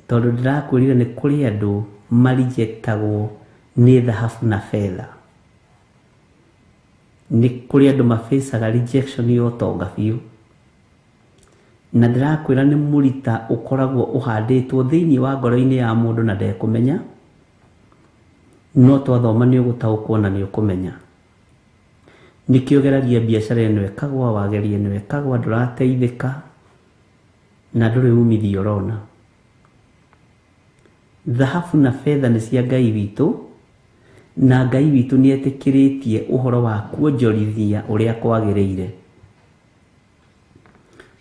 A: Tondũ ndĩrakwĩrire nĩ kũrĩ andũ marijectagwo nĩ thahabu na betha. Nĩ kũrĩ andũ mabĩcaga rejection ya ũtonga biũ. Na ndĩrakwĩra nĩ mũrita ũkoragwo ũhandĩtwo thĩinĩ wa ngoro-inĩ ya mũndũ na ndekũmenya, no twathoma nĩ ũgũtaũkwo na nĩ ũkũmenya. Nĩkĩo ũgeragia biacara ĩno ĩkagwa, wageria ĩno ĩkagwa, ndũrateithĩka na ndũrĩ umithio ũrona. Thahabu na betha nĩ cia Ngai witũ, na Ngai witũ nĩ etĩkĩrĩtie ũhoro wa kuonjorithia ũrĩa kwagĩrĩire.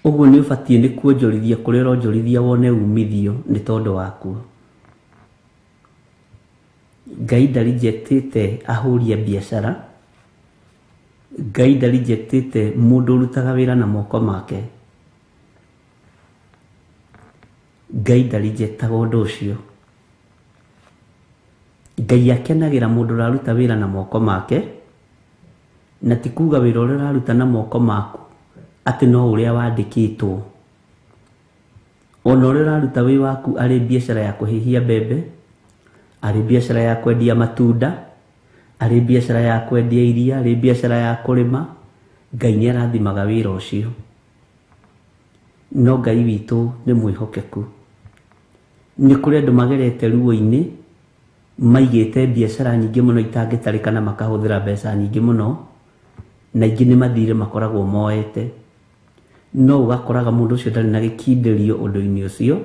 A: Ũguo nĩ ũbatiĩ nĩ kuonjorithia kũrĩa ũronjorithia wone umithio nĩ tondũ wakuo. Ngai ndarijectĩte ahũri a biacara, Ngai ndarijectĩte mũndũ ũrutaga wĩra na moko make. Ngai ndarijectaga ũndũ ũcio. Ngai akenagĩra mũndũ ũraruta wĩra na moko make, na ti kuga wĩra ũrĩa ũraruta na moko maku atĩ no ũrĩa wandĩkĩtwo. Ona ũrĩa ũraruta wĩ waku arĩ biacara ya kũhĩhia mbembe, arĩ biacara ya kwendia matunda, arĩ biacara ya kwendia iria, arĩ biacara ya kũrĩma, Ngai nĩ arathimaga wĩra ũcio. No Ngai witũ nĩ mwĩhokeku. Nĩ kũrĩ andũ magerete ruo-inĩ, maigĩte biacara nyingĩ mũno itangĩtarĩka na makahũthĩra mbeca nyingĩ mũno, na ingĩ nĩ mathirĩ makoragwo moete. No ũgakoraga mũndũ ũcio ndarĩ na gĩkindĩrio ũndũ-inĩ ũcio.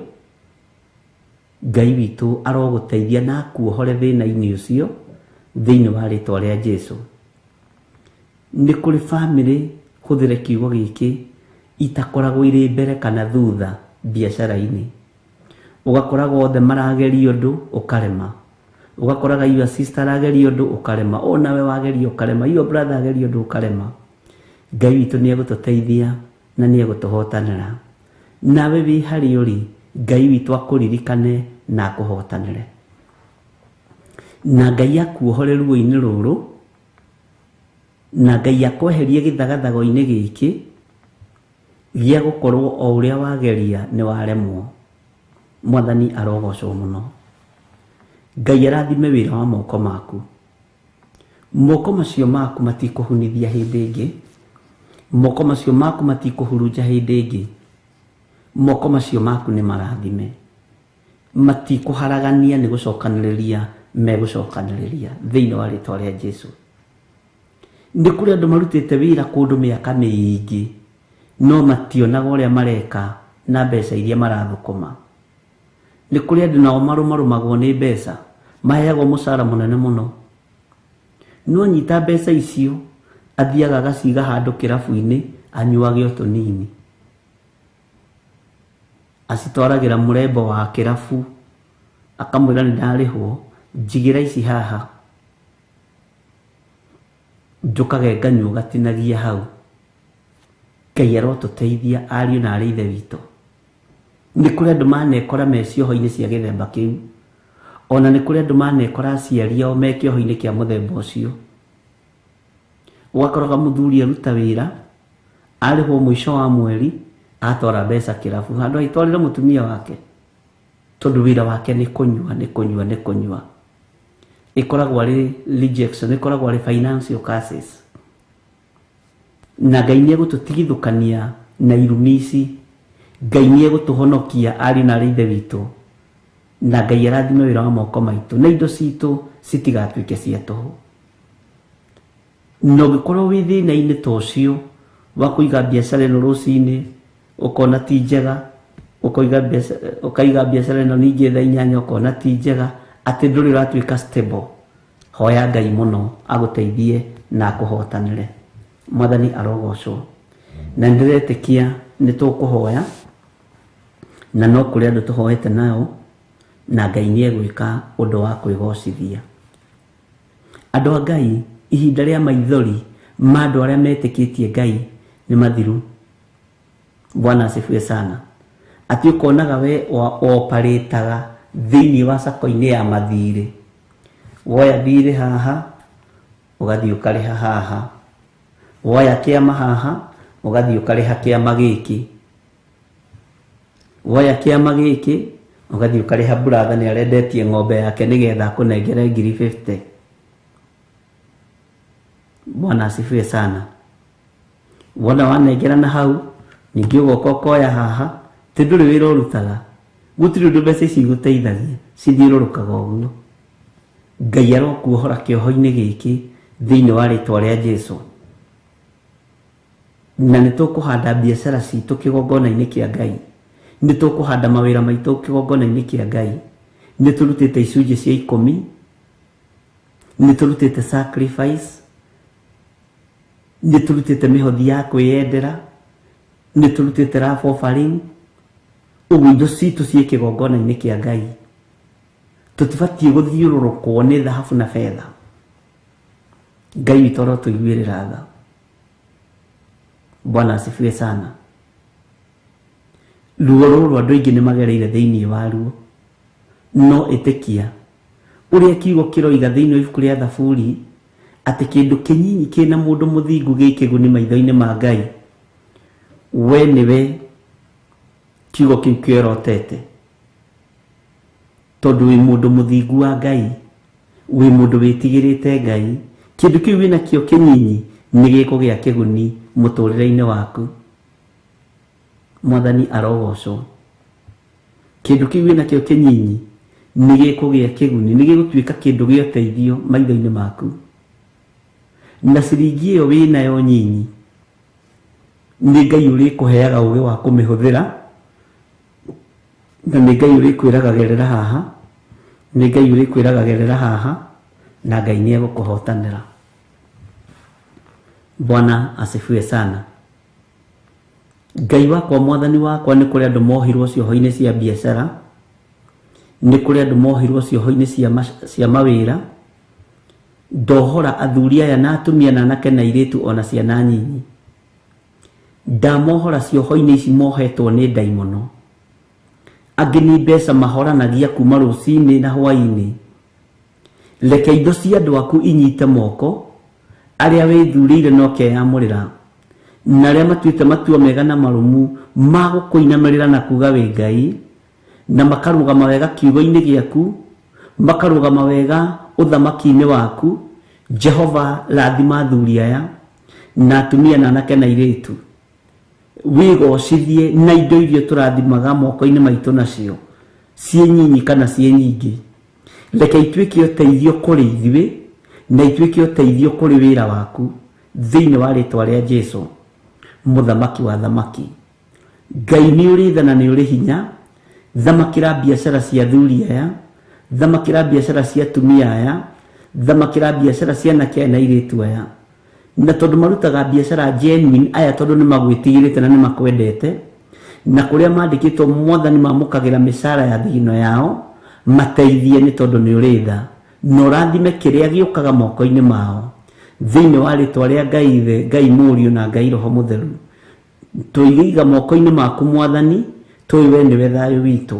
A: Ngai witũ arogũteithia na akuohore thĩna-inĩ ũcio thĩinĩ wa rĩtwa rĩa Jesu. Nĩ kũrĩ bamĩrĩ, hũthĩre kiugo gĩkĩ, itakoragwo irĩ mbere kana thutha biacara-inĩ. Ũgakoraga othe marageria ũndũ ũkarema. Ũgakoraga your sister arageria ũndũ ũkarema, o nawe wageria ũkarema, your brother ageria ũndũ ũkarema. Ngai witũ nĩ egũtũteithia na nĩ egũtũhotanĩra. Nawe wĩ harĩa ũrĩ, Ngai witũ akũririkane na akũhotanĩre. Na Ngai akuohore ruo-inĩ rũrũ, na Ngai akweherie gĩthagathago-inĩ gĩkĩ gĩa gũkorwo o ũrĩa wageria nĩ waremwo. Mwathani arogocwo mũno. Ngai arathime wĩra wa moko maku. Moko macio maku matikũhunithia hĩndĩ ĩngĩ, moko macio maku matikũhurunja hĩndĩ ĩngĩ, moko macio maku nĩ marathime, matikũharagania nĩ gũcokanĩrĩria megũcokanĩrĩria thĩinĩ wa rĩtwa rĩa Jesu. Nĩ kũrĩ andũ marutĩte wĩra kũndũ mĩaka mĩingĩ, no mationaga ũrĩa mareka na mbeca iria marathũkũma. Nĩ kũrĩ andũ nao marũmarũmagwo nĩ mbeca, maheagwo mũcara mũnene mũno, no anyita mbeca icio athiaga agaciga handũ kĩrabu-inĩ anyuage o tũnini, acitwaragĩra mũrembo wa kĩrabu akamwĩra nĩ ndarĩhwo, njigĩra ici haha njũkage nganyua gatinagia hau. Ngai arotũteithia ariũ na arĩ ithe witũ. Nĩ kũrĩ andũ manekora me cioho-inĩ cia gĩthemba kĩu, ona nĩ kũrĩ andũ manekora aciari ao me kĩoho-inĩ kĩa mũthemba ũcio. Ũgakoraga mũthuri aruta wĩra, arĩhwo mũico wa mweri, atwara mbeca kĩrabu, handũ aitwarĩre mũtumia wake, tondũ wĩra wake nĩ kũnyua, nĩ kũnyua, nĩ kũnyua. Ĩkoragwo arĩ rejection, ĩkoragwo arĩ financial curses. Na Ngai nĩ egũtũtigithũkania na irumi ici. Ngai nĩ egũtũhonokia ariũ na arĩ ithe witũ. Na Ngai arathime wĩra wa moko maitũ, na indo citũ citigatuĩke cia tũhũ. Na ũngĩkorwo wĩ thĩna-inĩ ta ũcio, Wa kũiga biacara ĩno rũcinĩ ũkona ti njega, ũkaiga biacara ĩno ningĩ thaa 8 ũkona ti njega, atĩ ndũrĩ ũratuĩka stable. Hoya Ngai mũno agũteithie na akũhotanĩre. Mwathani arogocwo. Na nĩndĩretĩkia nĩ tũkũhoya na no kũrĩ andũ tũhoete nao, na Ngai nĩ egwĩka ũndũ wa kwĩgocithia. Andũ a Ngai, ihinda rĩa maithori ma andũ arĩa metĩkĩtie Ngai nĩ mathiru. Bwana asifiwe sana. Atĩ ũkonaga we oparĩtaga thĩinĩ wa sako-inĩ ya mathirĩ, woya thirĩ haha ũgathiĩ ũkarĩha haha, woya kĩama haha ũgathiĩ ũkarĩha kĩama gĩkĩ, woya kĩama gĩkĩ ũgathiĩ ũkarĩha buratha nĩ arendetie ng'ombe yake nĩgetha akũnengere ngiri 50. Bwana asifiwe sana. Wona wanengera na hau ningĩ ũgoka ũkoya haha, ti ndũrĩ wĩra ũrutaga, gũtirĩ ũndũ mbeca ici igũteithagia, cithiũrũrũkaga ũguo. Ngai arokuohora kĩoho-inĩ gĩkĩ thĩinĩ wa rĩtwa rĩa Jesũ. Na nĩ tũkũhanda biacara citũ kĩgongona-inĩ kĩa Ngai, nĩ tũkũhanda mawĩra maitũ kĩgongona-inĩ kĩa Ngai, nĩ tũrutĩte icunjĩ cia 10, nĩ tũrutĩte sacrifice, nĩ tũrutĩte mĩhothi ya kwĩyendera, nĩ tũrutĩte love offering. Ũguo indo citũ ciĩ kĩgongona-inĩ kĩa Ngai. Tũtibatiĩ gũthiũrũrũkwo nĩ thahabu na betha. Ngai witũ arotũiguĩrĩra tha. Bwana asifiwe sana. Ruo rũrũ andũ aingĩ nĩ magereire thĩinĩ wa ruo, no ĩtĩkia ũrĩa kiugo kĩroiga thĩinĩ wa ibuku rĩa Thaburi atĩ kĩndũ kĩnyinyi kĩna mũndũ mũthingu gĩ kĩguni maitho-inĩ ma Ngai, we nĩwe kiugo kĩu kĩorotete. Tondũ wĩ mũndũ mũthingu wa Ngai, wĩ mũndũ wĩtigĩrĩte Ngai, kĩndũ kĩu wĩnakĩo kĩnyinyi nĩ gĩkũgĩa kĩguni mũtũrĩre-inĩ waku. Mwathani arogocwo. Kĩndũ kĩu wĩnakĩo kĩnyinyi nĩ gĩkũgĩa kĩguni, nĩ gĩgũtuĩka kĩndũ gĩa ũteithio maitho-inĩ maku. Na ciringi ĩyo wĩnayo nyinyi nĩ Ngai ũrĩkũheaga ũgĩ wa kũmĩhũthĩra, na nĩ Ngai ũrĩkwĩraga gerera haha, nĩ Ngai ũrĩkwĩraga gerera haha, na Ngai nĩ egũkũhotanĩra. Bwana asifiwe sana. Ngai wakwa, Mwathani wakwa, nĩ kũrĩ andũ mohirwo cioho-inĩ cia biacara, nĩ kũrĩ andũ mohirwo cioho-inĩ cia mawĩra. Ndohora athuri aya na atumia na anake na airĩtu ona ciana nyinyi. Ndamohora cioho-inĩ ici mohetwo nĩ ndaimono. Angĩ nĩ mbeca mahoranagia kuma rũcinĩ na hwaĩ-inĩ. Reke indo cia andũ aku inyite moko, arĩa wĩthurĩire na ũkeyamũrĩra, na arĩa matuĩte matua mega na marũmu ma gũkũinamĩrĩra na kuga wĩ Ngai, na makarũgama wega kiugo-inĩ gĩaku, makarũgama wega ũthamaki-inĩ waku. Jehova, rathima athuri aya na atumia na anake na airĩtu, wĩgocithie na indo iria tũrathimaga moko-inĩ maitũ nacio, ciĩ nyinyi kana ciĩ nyingĩ. Reke ituĩke ũteithio kũrĩ ithuĩ na ituĩke ũteithio kũrĩ wĩra waku, thĩinĩ wa rĩtwa rĩa Jesũ, mũthamaki wa thamaki. Ngai nĩ ũrĩ tha na nĩ ũrĩ hinya. Thamakĩra biacara cia athuri aya, thamakĩra biacara cia atumia aya, thamakĩra biacara cia anake aya na airĩtu aya. Na tondũ marutaga biacara genuine aya, tondũ nĩ magwĩtigĩrĩte na nĩ makwendete, na kũrĩa mandĩkĩtwo Mwathani mamũkagĩra mĩcara ya thigino yao, mateithie nĩ tondũ nĩ ũrĩ tha, na ũrathime kĩrĩa gĩũkaga moko-inĩ mao, thĩinĩ wa rĩtwa rĩa Ngai Ithe, Ngai Mũriũ na Ngai Roho Mũtheru. Tũigĩiga moko-inĩ maku Mwathani, tũĩ we nĩwe thayũ witũ,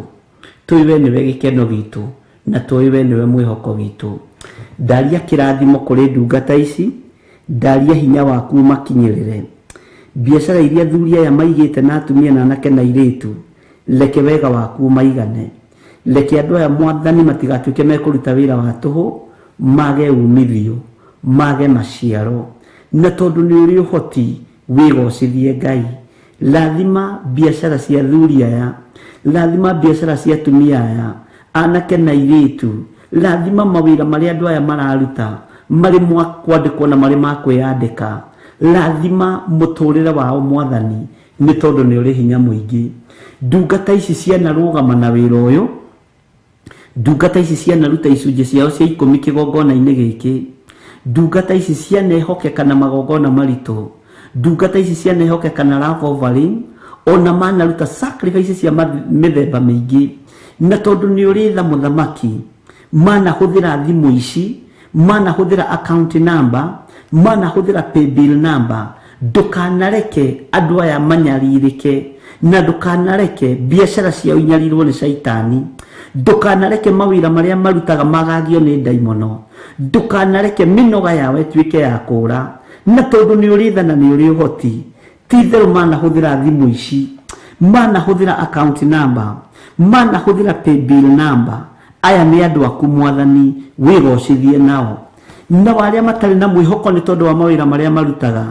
A: tũĩ we nĩwe gĩkeno gitũ, na tũĩ we nĩwe mwĩhoko witũ. Ndaria kĩrathimo kũrĩ ndungata ici, ndaria hinya waku ũmakinyĩrĩre. Biacara iria athuri aya maigĩte na atumia na anake na airĩtu, reke wega waku ũmaigane. Reke andũ aya Mwathani matigatuĩke mekũruta wĩra wa tũhũ, mage umithio, mage maciaro. Na tondũ nĩ ũrĩ ũhoti, wĩgocithie Ngai. Rathima biacara cia athuri aya, rathima biacara cia atumia aya, anake na airĩtu, rathima mawĩra marĩa andũ aya mararuta, marĩ ma kwandĩkwo na marĩ ma kwĩyandĩka. Rathima mũtũrĩre wao Mwathani, nĩ tondũ nĩ ũrĩ hinya mũingĩ. Ndungata ici cianarũgama na wĩra ũyũ, ndungata ici cianaruta icunjĩ ciao cia 10 kĩgongona-inĩ gĩkĩ, ndungata ici cianehokeka na magongona maritũ, ndungata ici cianehokeka na love offering, ona manaruta sacrifice cia mĩthemba mĩingĩ. Na tondũ nĩ ũrĩ tha mũthamaki, manahũthĩra thimũ ici, manahũthĩra account number, manahũthĩra paybill number, ndũkanareke andũ aya manyarirĩke, na ndũkanareke biacara ciao inyarirwo nĩ caitani, ndũkanareke mawĩra marĩa marutaga magagio nĩ ndaimono, ndũkanareke mĩnoga yao ĩtuĩke ya kũra. Na tondũ nĩ ũrĩ tha na nĩ ũrĩ ũhoti, ti itherũ manahũthĩra thimũ ici, manahũthĩra account number, manahũthĩra paybill number, aya nĩ andũ aku Mwathani, wĩgocithie nao. Na arĩa matarĩ na mwĩhoko nĩ tondũ wa mawĩra marĩa marutaga,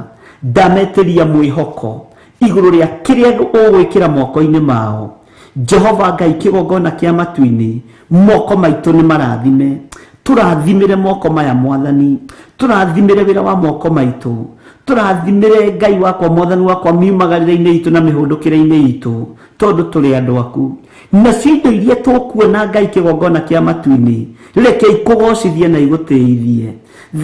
A: ndametĩria mwĩhoko igũrũ rĩa kĩrĩa ũgwĩkĩra moko-inĩ mao. Jehova Ngai, kĩgongona kĩa matu-inĩ, moko maitũ nĩ marathime. Tũrathimĩre moko maya Mwathani, tũrathimĩre wĩra wa moko maitũ, tũrathimĩre Ngai wakwa Mwathani wakwa miumagarĩre-inĩ itũ na mĩhũndũkĩre-inĩ itũ, tondũ tũrĩ andũ aku. Nacio indo iria tũkuona Ngai kĩgongona kĩa matu-inĩ, reke ikũgocithie na igũtĩithie.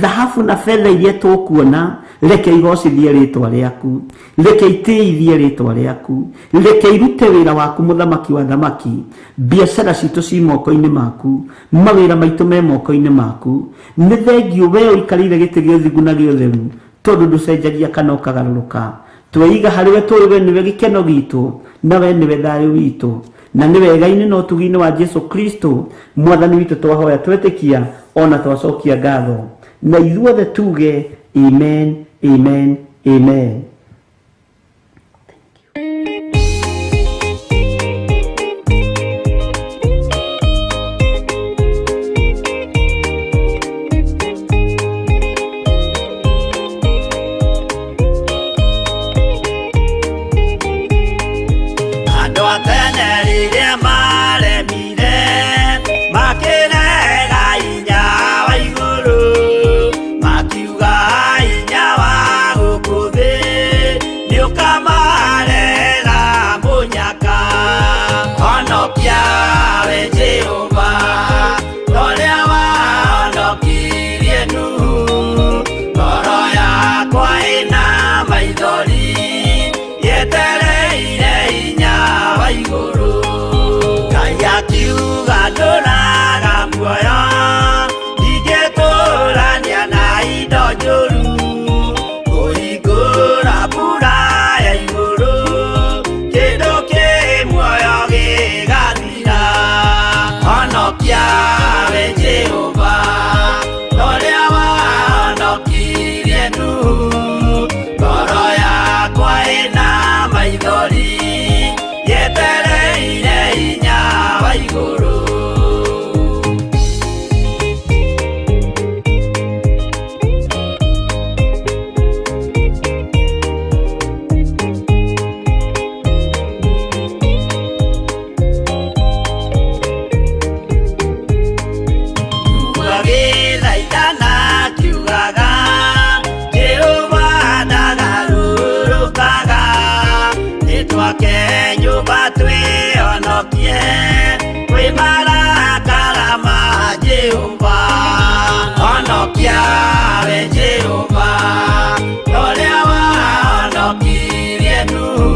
A: Thahabu na betha iria tũkuona, reke igocithie rĩtwa rĩaku, reke itĩithie rĩtwa rĩaku, reke irute wĩra waku mũthamaki wa thamaki. Biacara citũ ci moko-inĩ maku, mawĩra maitũ me moko-inĩ maku. Nĩ thengiũ we ũikarĩire gĩtĩ gĩa ũthingu na gĩa ũtheru, tondũ ndũcenjagia kana ũkagarũrũka. Tweiga harĩ we, tũĩ we nĩwe gĩkeno gitũ, na we nĩwe thayũ witũ, na nĩ wega-inĩ na ũtugi-inĩ wa Jesu Kristo Mwathani witũ twahoya twetĩkia ona twacokia ngatho, na ithuothe tuge amen, amen, amen.
B: Andũ a tene rĩrĩa maremire, makĩrega hinya wa igũrũ, makiuga hinya wa gũkũ thĩ nĩũkamarehera mũnyaka. Honokia we Jehova, ta ũrĩa wahonokirie Nuhu. Ngoro yakwa ĩna maithori, yetereire hinya wa igũrũ. Ngai akiuga ndũraga muoyo, ndingĩtũrania na indo njũru. Kũhingũra mbura ya igũrũ, kĩndũ kĩ muoyo gĩgathira. Honokia we Jehova, ta ũrĩa wahonokirie Nuhu. Ngoro yakwa ĩna maithori, yetereire hinya wa igũrũ. Agĩthaithana akiugaga, Jehova ndagarũrũkaga. Nĩtwake nyũmba twĩhonokie kwĩ marakara ma Jehova. Honokia we Jehova, ta ũrĩa wahonokirie Nuhu.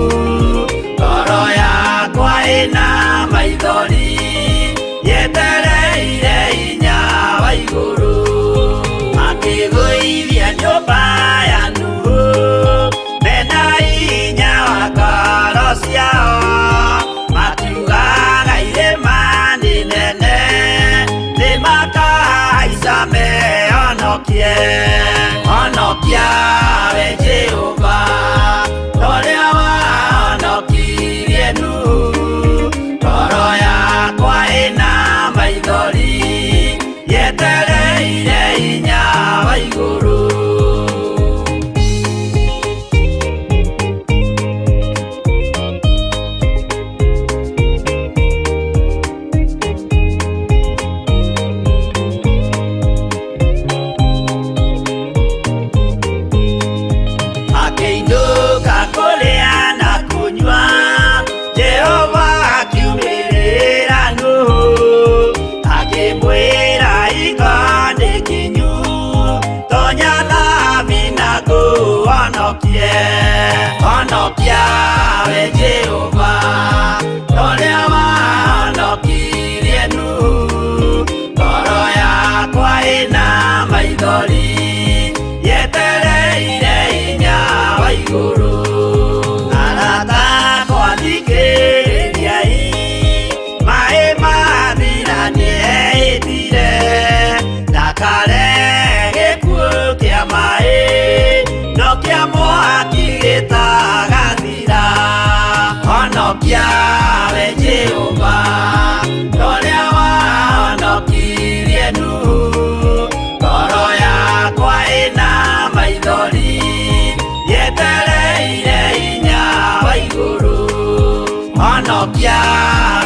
B: Ngoro yakwa ĩna maithori, yetereire hinya wa igũrũ. Makĩgũithia nyũmba ya Nuhu, mena hinya wa ngoro ciao. Makiugaga irĩma nĩ nene, nĩmakahaica mehonokie. Honokia we Jehova, ta ũrĩa wahonokirie Nuhu. Ngoro yakwa ĩna maithori, yetereire hinya wa igũrũ. Honokie, honokia we Jehova, toria wahonokirie Nuhu. Ngoro yakwa ĩna maithori, yetereire hinya wa igũrũ. Arata akwa thikĩrĩriai, maĩ mathira nĩehĩtire, ndakare gĩkuũ kĩa maĩ, no kĩa mwaki gĩtagathira. Honokia we Jehova, toria wahonokirie Nuhu. Ngoro yakwa ĩna maithori, yetereire hinya wa igũrũ. Honokia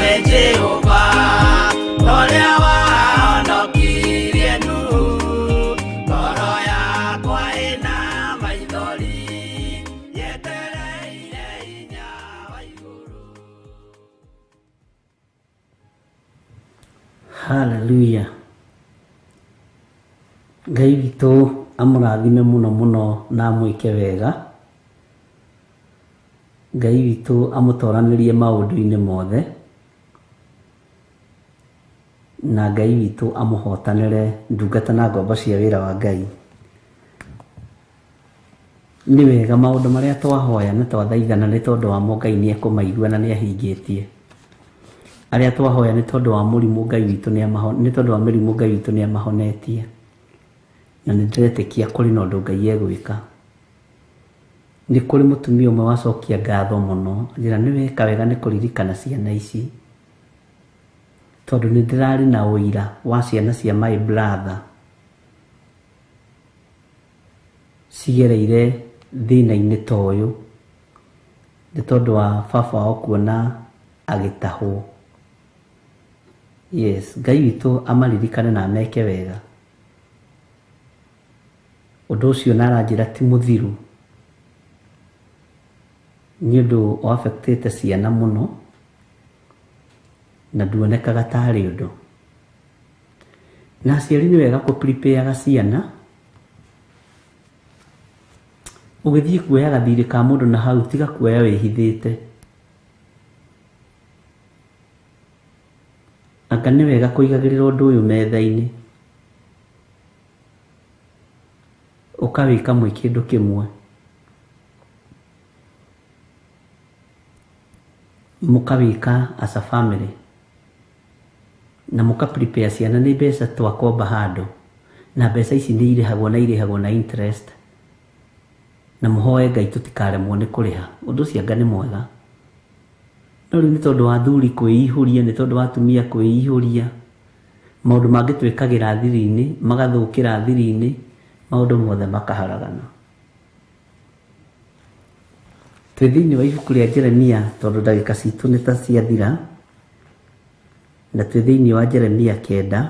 B: we Jehova, toria wahonokirie Nuhu. Ngoro yakwa ĩna maithori, yetereire hinya wa igũrũ.
A: Hallelujah. Ngai witũ amũrathime mũno mũno na amwĩke wega. Ngai witũ amũtoranĩrie maũndũ-inĩ mothe, na Ngai witũ amũhotanĩre ndungata na ngombo cia wĩra wa Ngai. Nĩ wega maũndũ marĩa twahoya na twathaithana nĩ tondũ wamo Ngai nĩ ekũmaigua na nĩ ahingĩtie. Arĩa twahoya nĩ tondũ wa mũrimũ Ngai witũ nĩ amaho, nĩ tondũ wa mĩrimũ Ngai witũ nĩ amahonetie. Na nĩ ndĩretĩkia kũrĩ na ũndũ Ngai egwĩka. Nĩ kũrĩ mũtumia ũmwe wacokia ngatho mũno, anjĩra nĩ weka wega nĩ kũririkana ciana ici, tondũ nĩ ndĩrarĩ na ũira wa ciana cia my brother cigereire thĩna-inĩ ta ũyũ, nĩ tondũ wa baba wao kuona agĩtahwo. Yes, Ngai witũ amaririkane na ameke wega. Ũndũ ũcio na aranjĩra ti mũthiru, nĩ ũndũ wa-affectĩte ciana mũno na nduonekaga tarĩ ũndũ. Na aciari nĩ wega kũ-prepare ciana, ũgĩthiĩ kuoya gathirĩ ka mũndũ na hau tiga kuoya wĩhithĩte. Anga nĩ wega kũigagĩrĩra ũndũ ũyũ metha-inĩ, ũkawĩka mwĩ kĩndũ kĩmwe, mũkawĩka as a family, na mũka prepare ciana nĩ mbeca twakomba handũ, na mbeca ici nĩ irĩhagwo na irĩhagwo na interest, na mũhoe Ngai tũtikaremwo nĩ kũrĩha. Ũndũ ũcio anga nĩ mwega. No rĩu nĩ tondũ wa athuri kwĩihũria, nĩ tondũ wa atumia kwĩihũria, maũndũ mangĩ twĩkagĩra thiri-inĩ, magathũkĩra thiri-inĩ, maũndũ mothe makaharagana. Twĩ thĩinĩ wa ibuku rĩa Jeremia, tondũ ndagĩka citũ nĩ ta ciathira, na twĩ thĩinĩ wa Jeremia 9,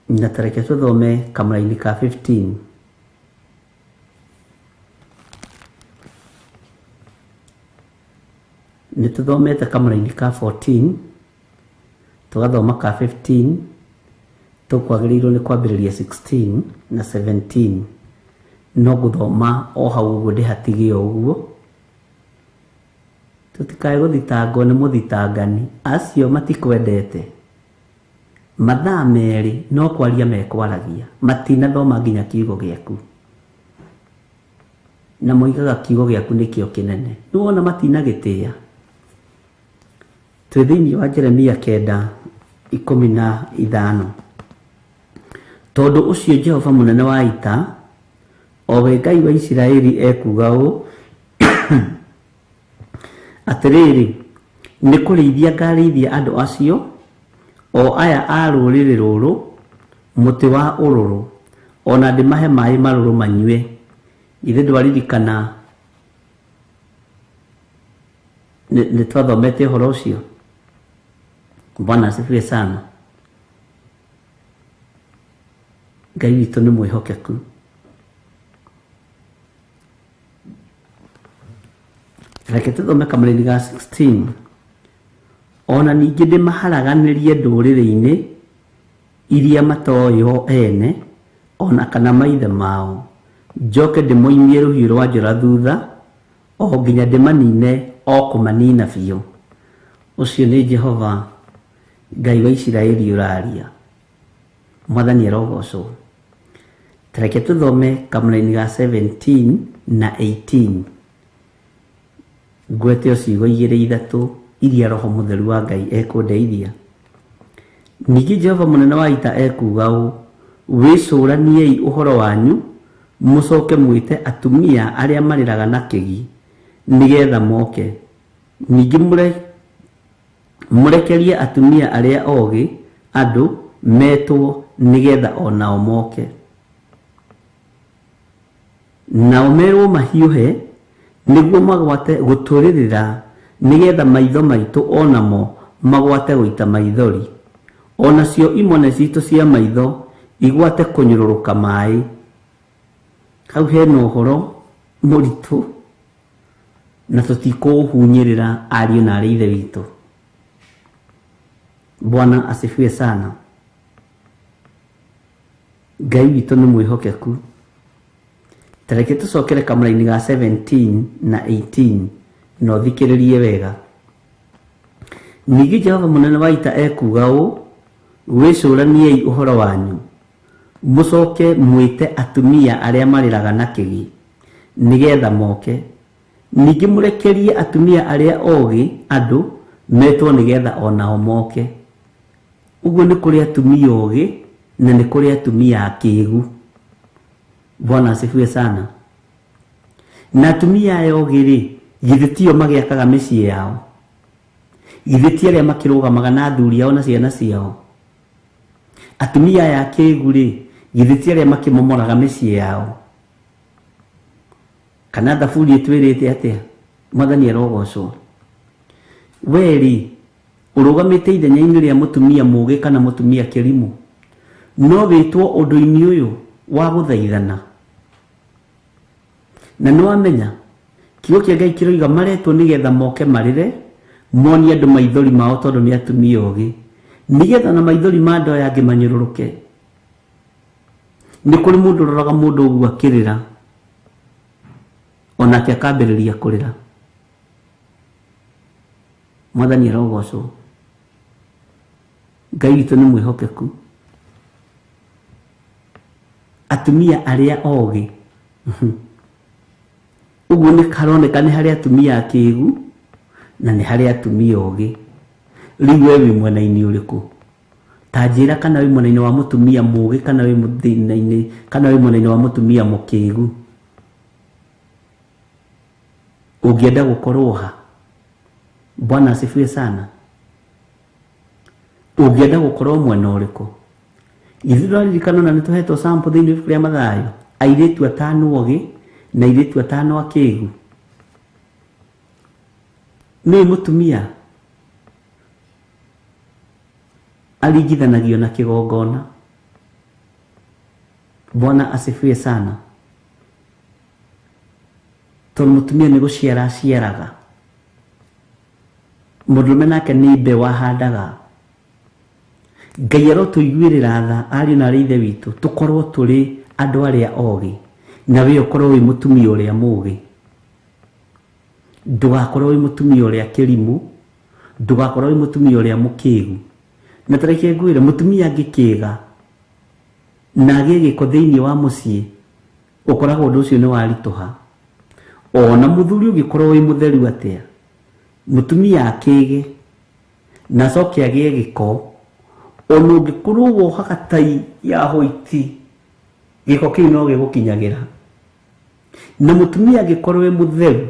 A: na tareke tũthome kamũraini ka 15. Nĩ tũthomete kamũraini ka 14, tũgathoma ka 15, tũkwagĩrĩirwo nĩ kwambĩrĩria 16 na 17. No ngũthoma o hau ũguo ndĩhatige o ũguo, tũtikae gũthitangwo nĩ mũthitangani, acio matikwendete. Mathaa merĩ no kwaria mekwaragia, matinathoma nginya kiugo gĩaku, na moigaga kiugo gĩaku nĩkĩo kĩnene. Nĩ wona matinagĩtĩa. Twĩ thĩinĩ wa Jeremia 9:15. Tondũ ũcio Jehova mũnene wa ita, o we Ngai wa Isiraeli ekuuga ũũ, atĩrĩrĩ, nĩ kũrĩithia ngarĩithia andũ acio, o aya a rũrĩrĩ rũrũ, mũtĩ wa ũrũrũ, ona ndĩmahe maĩ marũrũ manyue. Ithe ndwaririkana nĩ twathomete ũhoro ũcio. Bwana asifiwe sana. Ngai witũ nĩ mwĩhokeku. Reke tũthome kamũraini ga 16. Ona ningĩ ndĩmaharaganĩrie ndũrĩrĩ-inĩ iria matooĩ o ene, ona kana maithe mao, njoke ndĩmoimie rũhiũ rwa njora thutha, o nginya ndĩmanine o kũmanina biũ. Ũcio nĩ Jehova Ngai wa Isiraeli ũraria. Mwathani arogocwo. Tareke tũthome kamũraini ga 17 na 18, ngwete o ciugo igĩrĩ ithatũ iria Roho Mũtheru wa Ngai ekũndeithia. Ningĩ Jehova mũnene wa ita ekuuga ũũ, wĩcũraniei ũhoro wanyu, mũcoke mwĩte atumia arĩa marĩraga na kĩgi nĩgetha moke. Ningĩ mũrekerie atumia arĩa ogĩ andũ metwo nĩgetha onao moke. Nao merwo mahiũhe nĩguo magwate gũtũrĩrĩra, nĩgetha maitho maitũ onamo magwate gũita maithori, onacio imone citũ cia maitho igwate kũnyũrũrũka maĩ. Hau hena ũhoro mũritũ na tũtikũũhunyĩrĩra ariũ na arĩ ithe witũ. Bwana asifiwe sana. Ngai witũ nĩ mwĩhokeku. Tareke tũcokere kamũraini ga 17 na 18 na ũthikĩrĩrie wega. Ningĩ Jehova mũnene wa ita ekuuga ũũ, wĩcũraniei ũhoro wanyu, mũcoke mwĩte atumia arĩa marĩraga na kĩgi nĩgetha moke. Ningĩ mũrekerie atumia arĩa ogĩ andũ metwo nĩgetha onao moke. Ũguo nĩ kũrĩ atumia ogĩ na nĩ kũrĩ atumia akĩgu. Bwana asifiwe sana. Na atumia aya ogĩ rĩ, githĩ tio magĩakaga mĩciĩ yao? Githĩ ti arĩa makĩrũgamaga na athuri ao na ciana ciao? Atumia aya akĩgu rĩ, githĩ ti arĩa makĩmomoraga mĩciĩ yao? Kana thaburi ĩtwĩrĩte atĩa? Mwathani arogocwo. We rĩ, ũrũgamĩte ithenya-inĩ rĩa mũtumia mũũgĩ kana mũtumia kĩrimũ? No wĩtwo ũndũ-inĩ ũyũ wa gũthaithana. Na nĩ wamenya kiugo kĩa Ngai kĩroiga maretwo nĩgetha moke marĩre, monie andũ maithori mao tondũ nĩ atumia ogĩ, nĩgetha na maithori ma andũ aya angĩ manyũrũrũke. Nĩ kũrĩ mũndũ ũroraga mũndũ ũguo akĩrĩra, onake akambĩrĩria kũrĩra. Mwathani arogocwo. Ngai witũ nĩ mwĩhokeku. Atumia arĩa ogĩ, ũguo nĩ haroneka nĩ harĩ atumia akĩgu na nĩ harĩ atumia ogĩ. Rĩu we wĩ mwena-inĩ ũrĩkũ? Ta njĩra kana wĩ mwena-inĩ wa mũtumia mũũgĩ kana wĩ mũthĩna-inĩ, kana wĩ mwena-inĩ wa mũtumia mũkĩgu. Ũngĩenda gũkorwo ha? Bwana asifiwe sana. Ũngĩenda gũkorwo mwena ũrĩkũ? Ithuĩ tũraririkana na nĩtũhetwo sample thĩinĩ wa ibuku rĩa Mathayo, airĩtu atano ogĩ na airĩtu atano akĩgu. Nĩ mũtumia aringithanagio na kĩgongona. Bwana asifiwe sana. Tondũ mũtumia nĩ gũciara aciaraga, mũndũrũme nake nĩ mbeũ ahandaga. Ngai arotũiguĩrĩra tha ariũ na arĩ ithe witũ, tũkorwo tũrĩ andũ arĩa ogĩ, na we ũkorwo wĩ mũtumia ũrĩa mũũgĩ. Ndũgakorwo wĩ mũtumia ũrĩa kĩrimũ, ndũgakorwo wĩ mũtumia ũrĩa mũkĩgu. Na tareke ngwĩre, mũtumia angĩkĩga na agĩe gĩko thĩinĩ wa mũciĩ, ũkoragwo ũndũ ũcio nĩ waritũha. Ona mũthuri ũngĩkorwo wĩ mũtheru atĩa, mũtumia akĩge na acoke agĩe gĩko, ona ũngĩkorwo wohaga tai ya hoiti, gĩko kĩu no gĩgũkinyagĩra. Na mũtumia angĩkorwo wĩ mũtheru,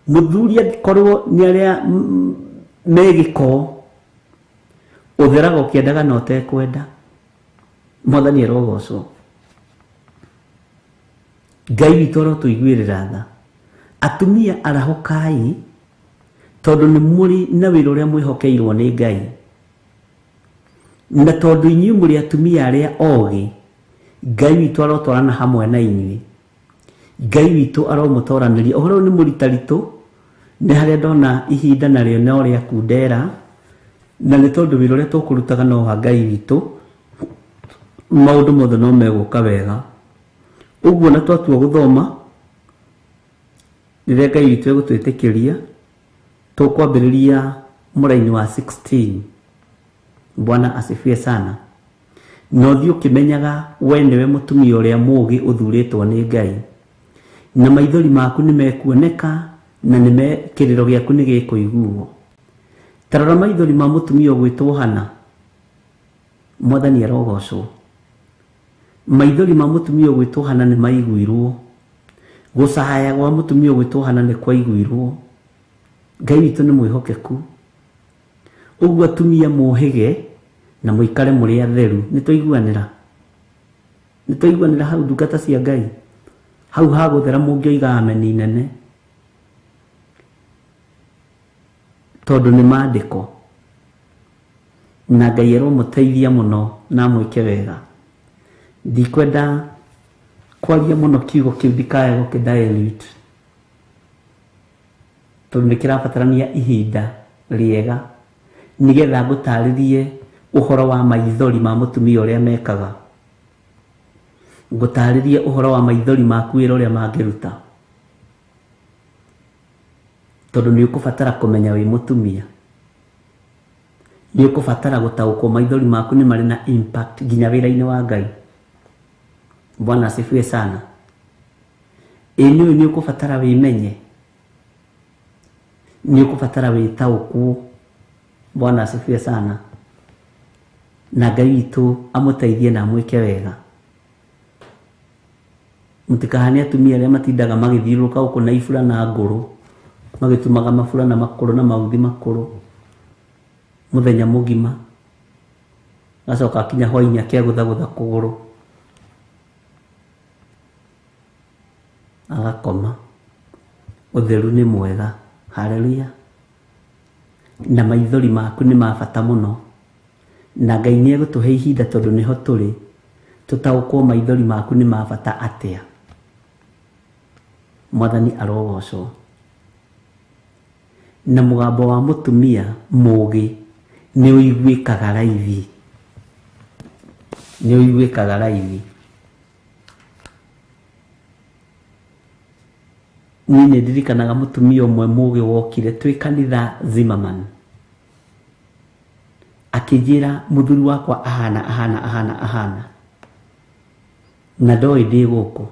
A: mũthuri angĩkorwo nĩ arĩa me gĩko, ũtheraga ũkĩendaga na ũtekwenda. Mwathani arogocwo. Ngai witũ arotũiguĩrĩra tha. Atumia arahũkai, tondũ nĩ mũrĩ na wĩra ũrĩa mwĩhokeirwo nĩ Ngai. Na tondũ inyuĩ mũrĩ atumia arĩa ogĩ, Ngai witũ arotwarana hamwe na inyuĩ. Ngai witũ aromũtoranĩria. Ũhoro ũyũ nĩ mũritaritũ, nĩ harĩa ndona ihinda narĩo no rĩa kundera, na nĩ tondũ wĩra ũrĩa tũkũrutaga no wa Ngai witũ. Maũndũ mothe no megũka wega. Ũguo na twatua gũthoma, rĩrĩa Ngai witũ egũtwĩtĩkĩria, tũkwambĩrĩria mũraini wa 16. Bwana asifiwe sana. Na ũthiĩ ũkĩmenyaga we nĩwe mũtumia ũrĩa mũũgĩ ũthurĩtwo nĩ Ngai. Na maithori maku nĩ mekuoneka na nĩ kĩrĩro gĩaku nĩ gĩkũiguo. Ta rora maithori ma mũtumia ũgwĩtwo Hana. Mwathani arogocwo. Maithori ma mũtumia ũgwĩtwo Hana nĩ maiguirwo. Gũcaya gwa mũtumia ũgwĩtwo Hana nĩ kwaiguirwo. Ngai witũ nĩ mwĩhokeku. Ũguo atumia mũhĩge na mũikare mũrĩ atheru. Nĩ twaiguanĩra? Nĩ twaiguanĩra hau ndungata cia Ngai? Hau ha gũthera mũngĩoiga ameni nene. Tondũ nĩ maandĩko. Na Ngai aromũteithia mũno na amwĩke wega. Ndikwenda kwaria mũno kiugo kĩu ndikae gũkĩ dilute. Tondũ nĩ kĩrabatarania ihinda rĩega nĩgetha ngũtarĩrie ũhoro wa maithori ma mũtumia ũrĩa mekaga. Ngũtarĩrie ũhoro wa maithori maku wĩra ũrĩa mangĩruta. Tondũ nĩ ũkũbatara kũmenya wĩ mũtumia. Nĩ ũkũbatara gũtaũkwo maithori maku nĩ marĩ na impact nginya wĩra-inĩ wa Ngai. Bwana asifiwe sana. Ĩ nĩ nĩ ũkũbatara wĩmenye. Nĩ ũkũbatara wĩtaũkwo. Bwana asifiwe sana. Na Ngai witũ amũteithie na amwĩke wega. Mũtikahane atumia arĩa matindaga magĩthiũrũrũka gũkũ na ibura na ngũrũ, magĩtumaga maburana makũrũ na mauthi makũrũ mũthenya mũgima, agacoka akinya hwainĩ akegũthagũtha kũgũrũ agakoma. Ũtheru nĩ mwega. Haleluya. Na maithori maku nĩ ma bata mũno. Na Ngai nĩ egũtũhe ihinda tondũ nĩho tũrĩ, tũtaũkwo maithori maku nĩ ma bata atĩa. Mwathani arogocwo. Na mũgambo wa mũtumia mũũgĩ nĩ ũiguĩkaga raithi. Nĩ ũiguĩkaga raithi. Niĩ nĩ ndirikanaga mũtumia ũmwe mũũgĩ wokire twĩ kanitha Zimmerman. Akĩnjĩra mũthuri wakwa ahana ahana ahana ahana. Na ndoĩ ndĩ gũkũ.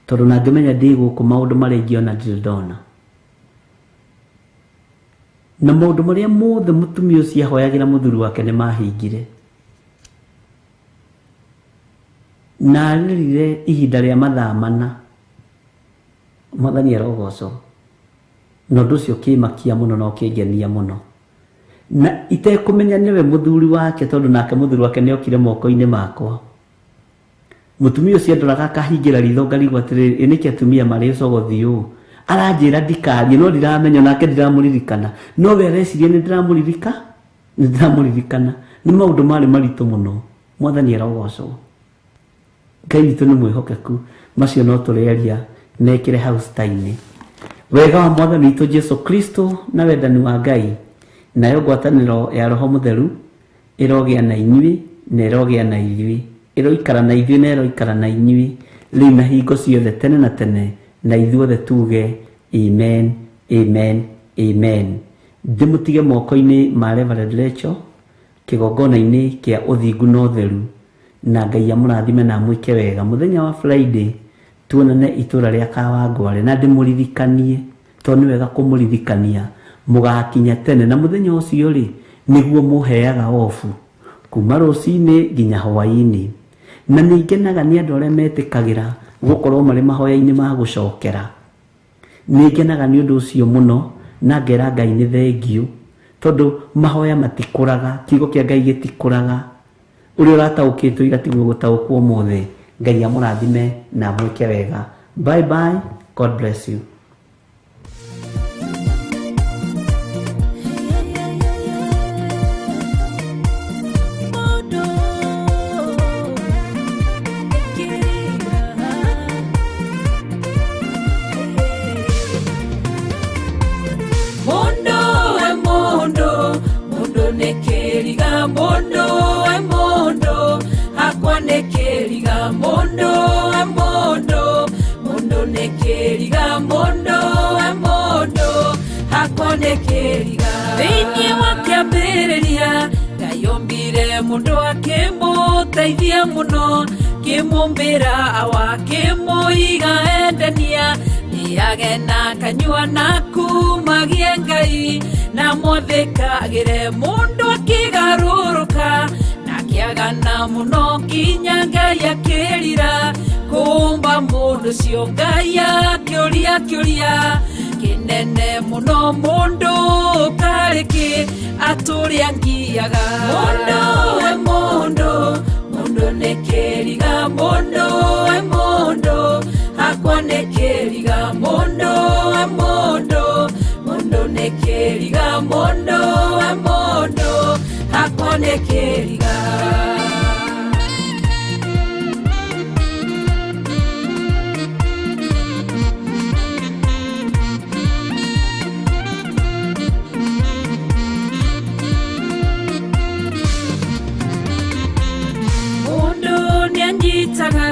A: Tondũ na ngĩmenya ndĩ gũkũ maũndũ marĩa ingĩona ndirĩ ndona. Na maũndũ marĩa mothe mũtumia ũcio ahoyagĩra mũthuri wake nĩ mahingire. Na arĩrire ihinda rĩa mathaa mana. Mwathani arogocwo. Na ũndũ ũcio ũkĩmakia mũno na ũkĩngenia mũno. Na itekũmenya nĩwe mũthuri wake tondũ nake mũthuri wake nĩ okire moko-inĩ makwa. Mũtumia ũcio andoraga akahingĩra ritho ngarigwo atĩrĩrĩ, ĩ nĩkĩ atumia marĩ ũcogothi ũũ? Aranjĩra ndikarie no ndiramenya nake ndiramũririkana. No we areciria nĩ ndĩramũririka, nĩ ndĩramũririkana. Nĩ maũndũ marĩ maritũ mũno. Mwathani arogocwo. Ngai witũ nĩ mwĩhokeku. Macio no tũrĩaria mekĩre hau cita-inĩ. Wega wa Mwathani witũ Jesu Kristo na wendani wa Ngai nayo ngwatanĩro ya Roho Mũtheru ĩrogĩa na inyuĩ na ĩrogĩa na ithuĩ, ĩroikara na ithuĩ na ĩroikara na inyuĩ rĩu na hingo ciothe tene na tene, na ithuothe tuge amen, amen, amen. Ndĩmũtige moko-inĩ ma Reverend Rachel kĩgongona-inĩ kĩa ũthingu na ũtheru, na Ngai amũrathime na amwĩke wega. Mũthenya wa Friday tuonane itũra rĩa Kawangware, na ndĩmũririkanie tondũ nĩ wega kũmũririkania mũgakinya tene, na mũthenya ũcio rĩ nĩguo mũheaga ofu kuma rũcinĩ nginya hwaĩ-inĩ. Na nĩ ngenaga nĩ andũ arĩa metĩkagĩra gũkorwo marĩ mahoya-inĩ ma gũcokera. Nĩ ngenaga nĩ ũndũ ũcio mũno, na ngera Ngai nĩ thengiũ, tondũ mahoya matikũraga, kiugo kĩa Ngai gĩtikũraga. Ũrĩa ũrataũkĩtwo ira tiguo gũtaũkwo ũmũthĩ. Ngai amũrathime na amwĩke wega. Bye bye. God bless you.
D: Mundu we mundu, mundu nĩ kĩriga, mundu we mundu, hakwa nĩ kĩriga. Thĩinĩ wa kĩambĩrĩria Ngai ombire mũndũ akĩmũteithia mũno, kĩmũmbĩra awa akĩmũiga endania, nĩage na kanyua na kumagie Ngai, na mwathĩkagĩre mũndũ akĩgarũrũka, na akĩagana mũno nginya Ngai akĩrira kũmba mũndũ ũcio. Ngai akĩũria kĩũria kĩnene mũno, mũndũ karĩ kĩ atũrĩa ngiaga. Mũndũ we mũndũ, mũndũ nĩ kĩriga, mũndũ we mũndũ, hakwa nĩ kĩriga, mũndũ we mũndũ, mũndũ nĩ kĩriga, mũndũ we mũndũ, hakwa nĩ kĩriga. Mũndũ nĩanyitaga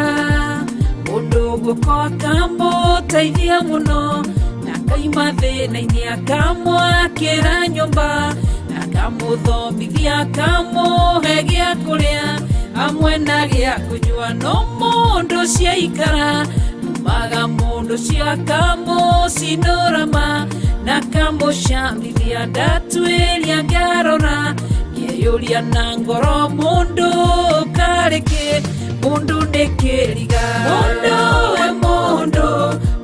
D: mũndũ guoko akamũteithia mũno, na akaima thĩna-inĩ akamwakĩra nyũmba, na akamũthomithia akamũhe gĩa kũrĩa hamwe na gĩa kũnyua. No mũndũ ũcio aikara umaga mũndũ ũcio akamũcinũrama na akamũcambithia, ndatuĩria ngarora ngeyũria na ngoro, mũndũ karĩ kĩ, mũndũ nĩ kĩriga. Mũndũ we mũndũ,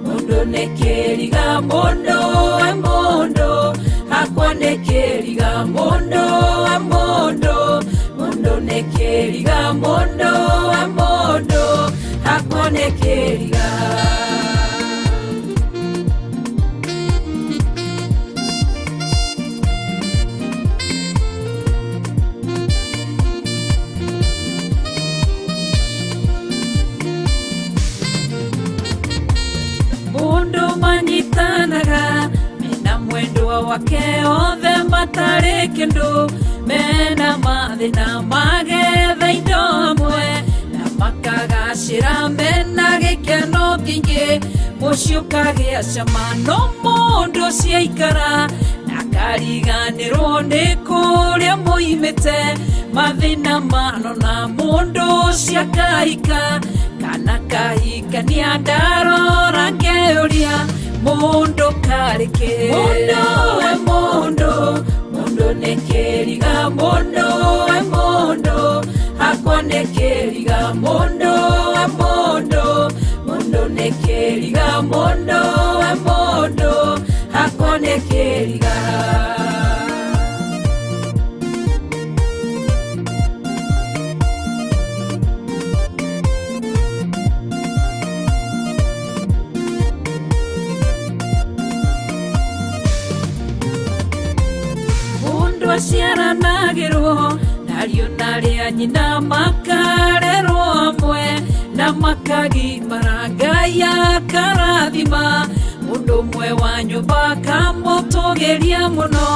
D: mũndũ nĩ kĩriga, mũndũ we mũndũ, hakwa nĩ kĩriga, mũndũ we mũndũ, mũndũ nĩ kĩriga, mũndũ we mũndũ, hakwa nĩ kĩriga. Mũndũ manyitanaga mena mwendwa wake othe matarĩ kĩndũ, mena mathĩna magetha indo hamwe, na makagacĩra mena gĩkeno kĩingĩ, mũciĩ ũkagĩa cama. No mũndũ ũcio aikara na akariganĩrwo nĩ kũrĩa moimĩte, mathĩna manona mũndũ ũcio akahika kana kahikania, ndarora ngeyũria mũndũ karĩ kĩ. Mũndũ we mũndũ, mũndũ nĩ kĩriga, mũndũ we mũndũ, hakwa nĩ kĩriga, mũndũ we mũndũ, mũndũ nĩ kĩriga, mũndũ we mũndũ, hakwa nĩ kĩriga. Mũndũ aciaranagĩrwo nariũ narĩa nyina makarerwo hamwe, na makagimara Ngai akarathima mũndũ ũmwe wa nyũmba akamũtũgĩria mũno,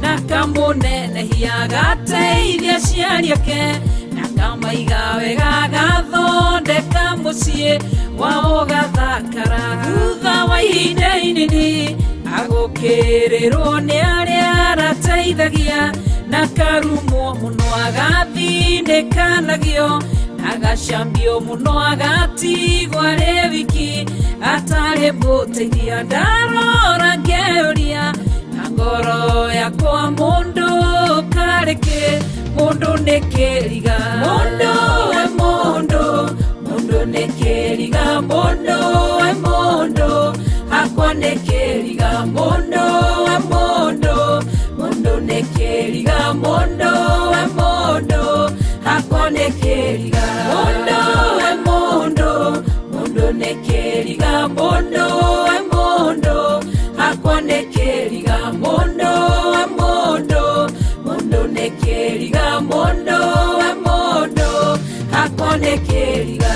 D: na akamũnenehia agateithia aciari ake, na akamaiga wega agathondeka mũciĩ wao ũgathakara. Thutha wa ihinda inini agũkĩrĩrwo nĩ arĩa arateithagia, na akarumwo mũno agathinĩkanagio, agacambio mũno agatigwo arĩ wiki atarĩ mũteithia. Ndarora ngeyũria na ngoro yakwa, mũndũ karĩ kĩ, mũndũ nĩ kĩriga. Mũndũ we mũndũ, mũndũ nĩ kĩriga, mũndũ we mũndũ, hakwa nĩ kĩriga, mũndũ we mũndũ, mũndũ nĩ kĩriga, mũndũ we mũndũ, hakwa nĩ kĩriga. Mũndũ we mũndũ, mũndũ nĩ kĩriga, mũndũ we mũndũ, hakwa nĩ kĩriga, mũndũ we mũndũ, mũndũ nĩ kĩriga, mũndũ we mũndũ, hakwa nĩ kĩriga.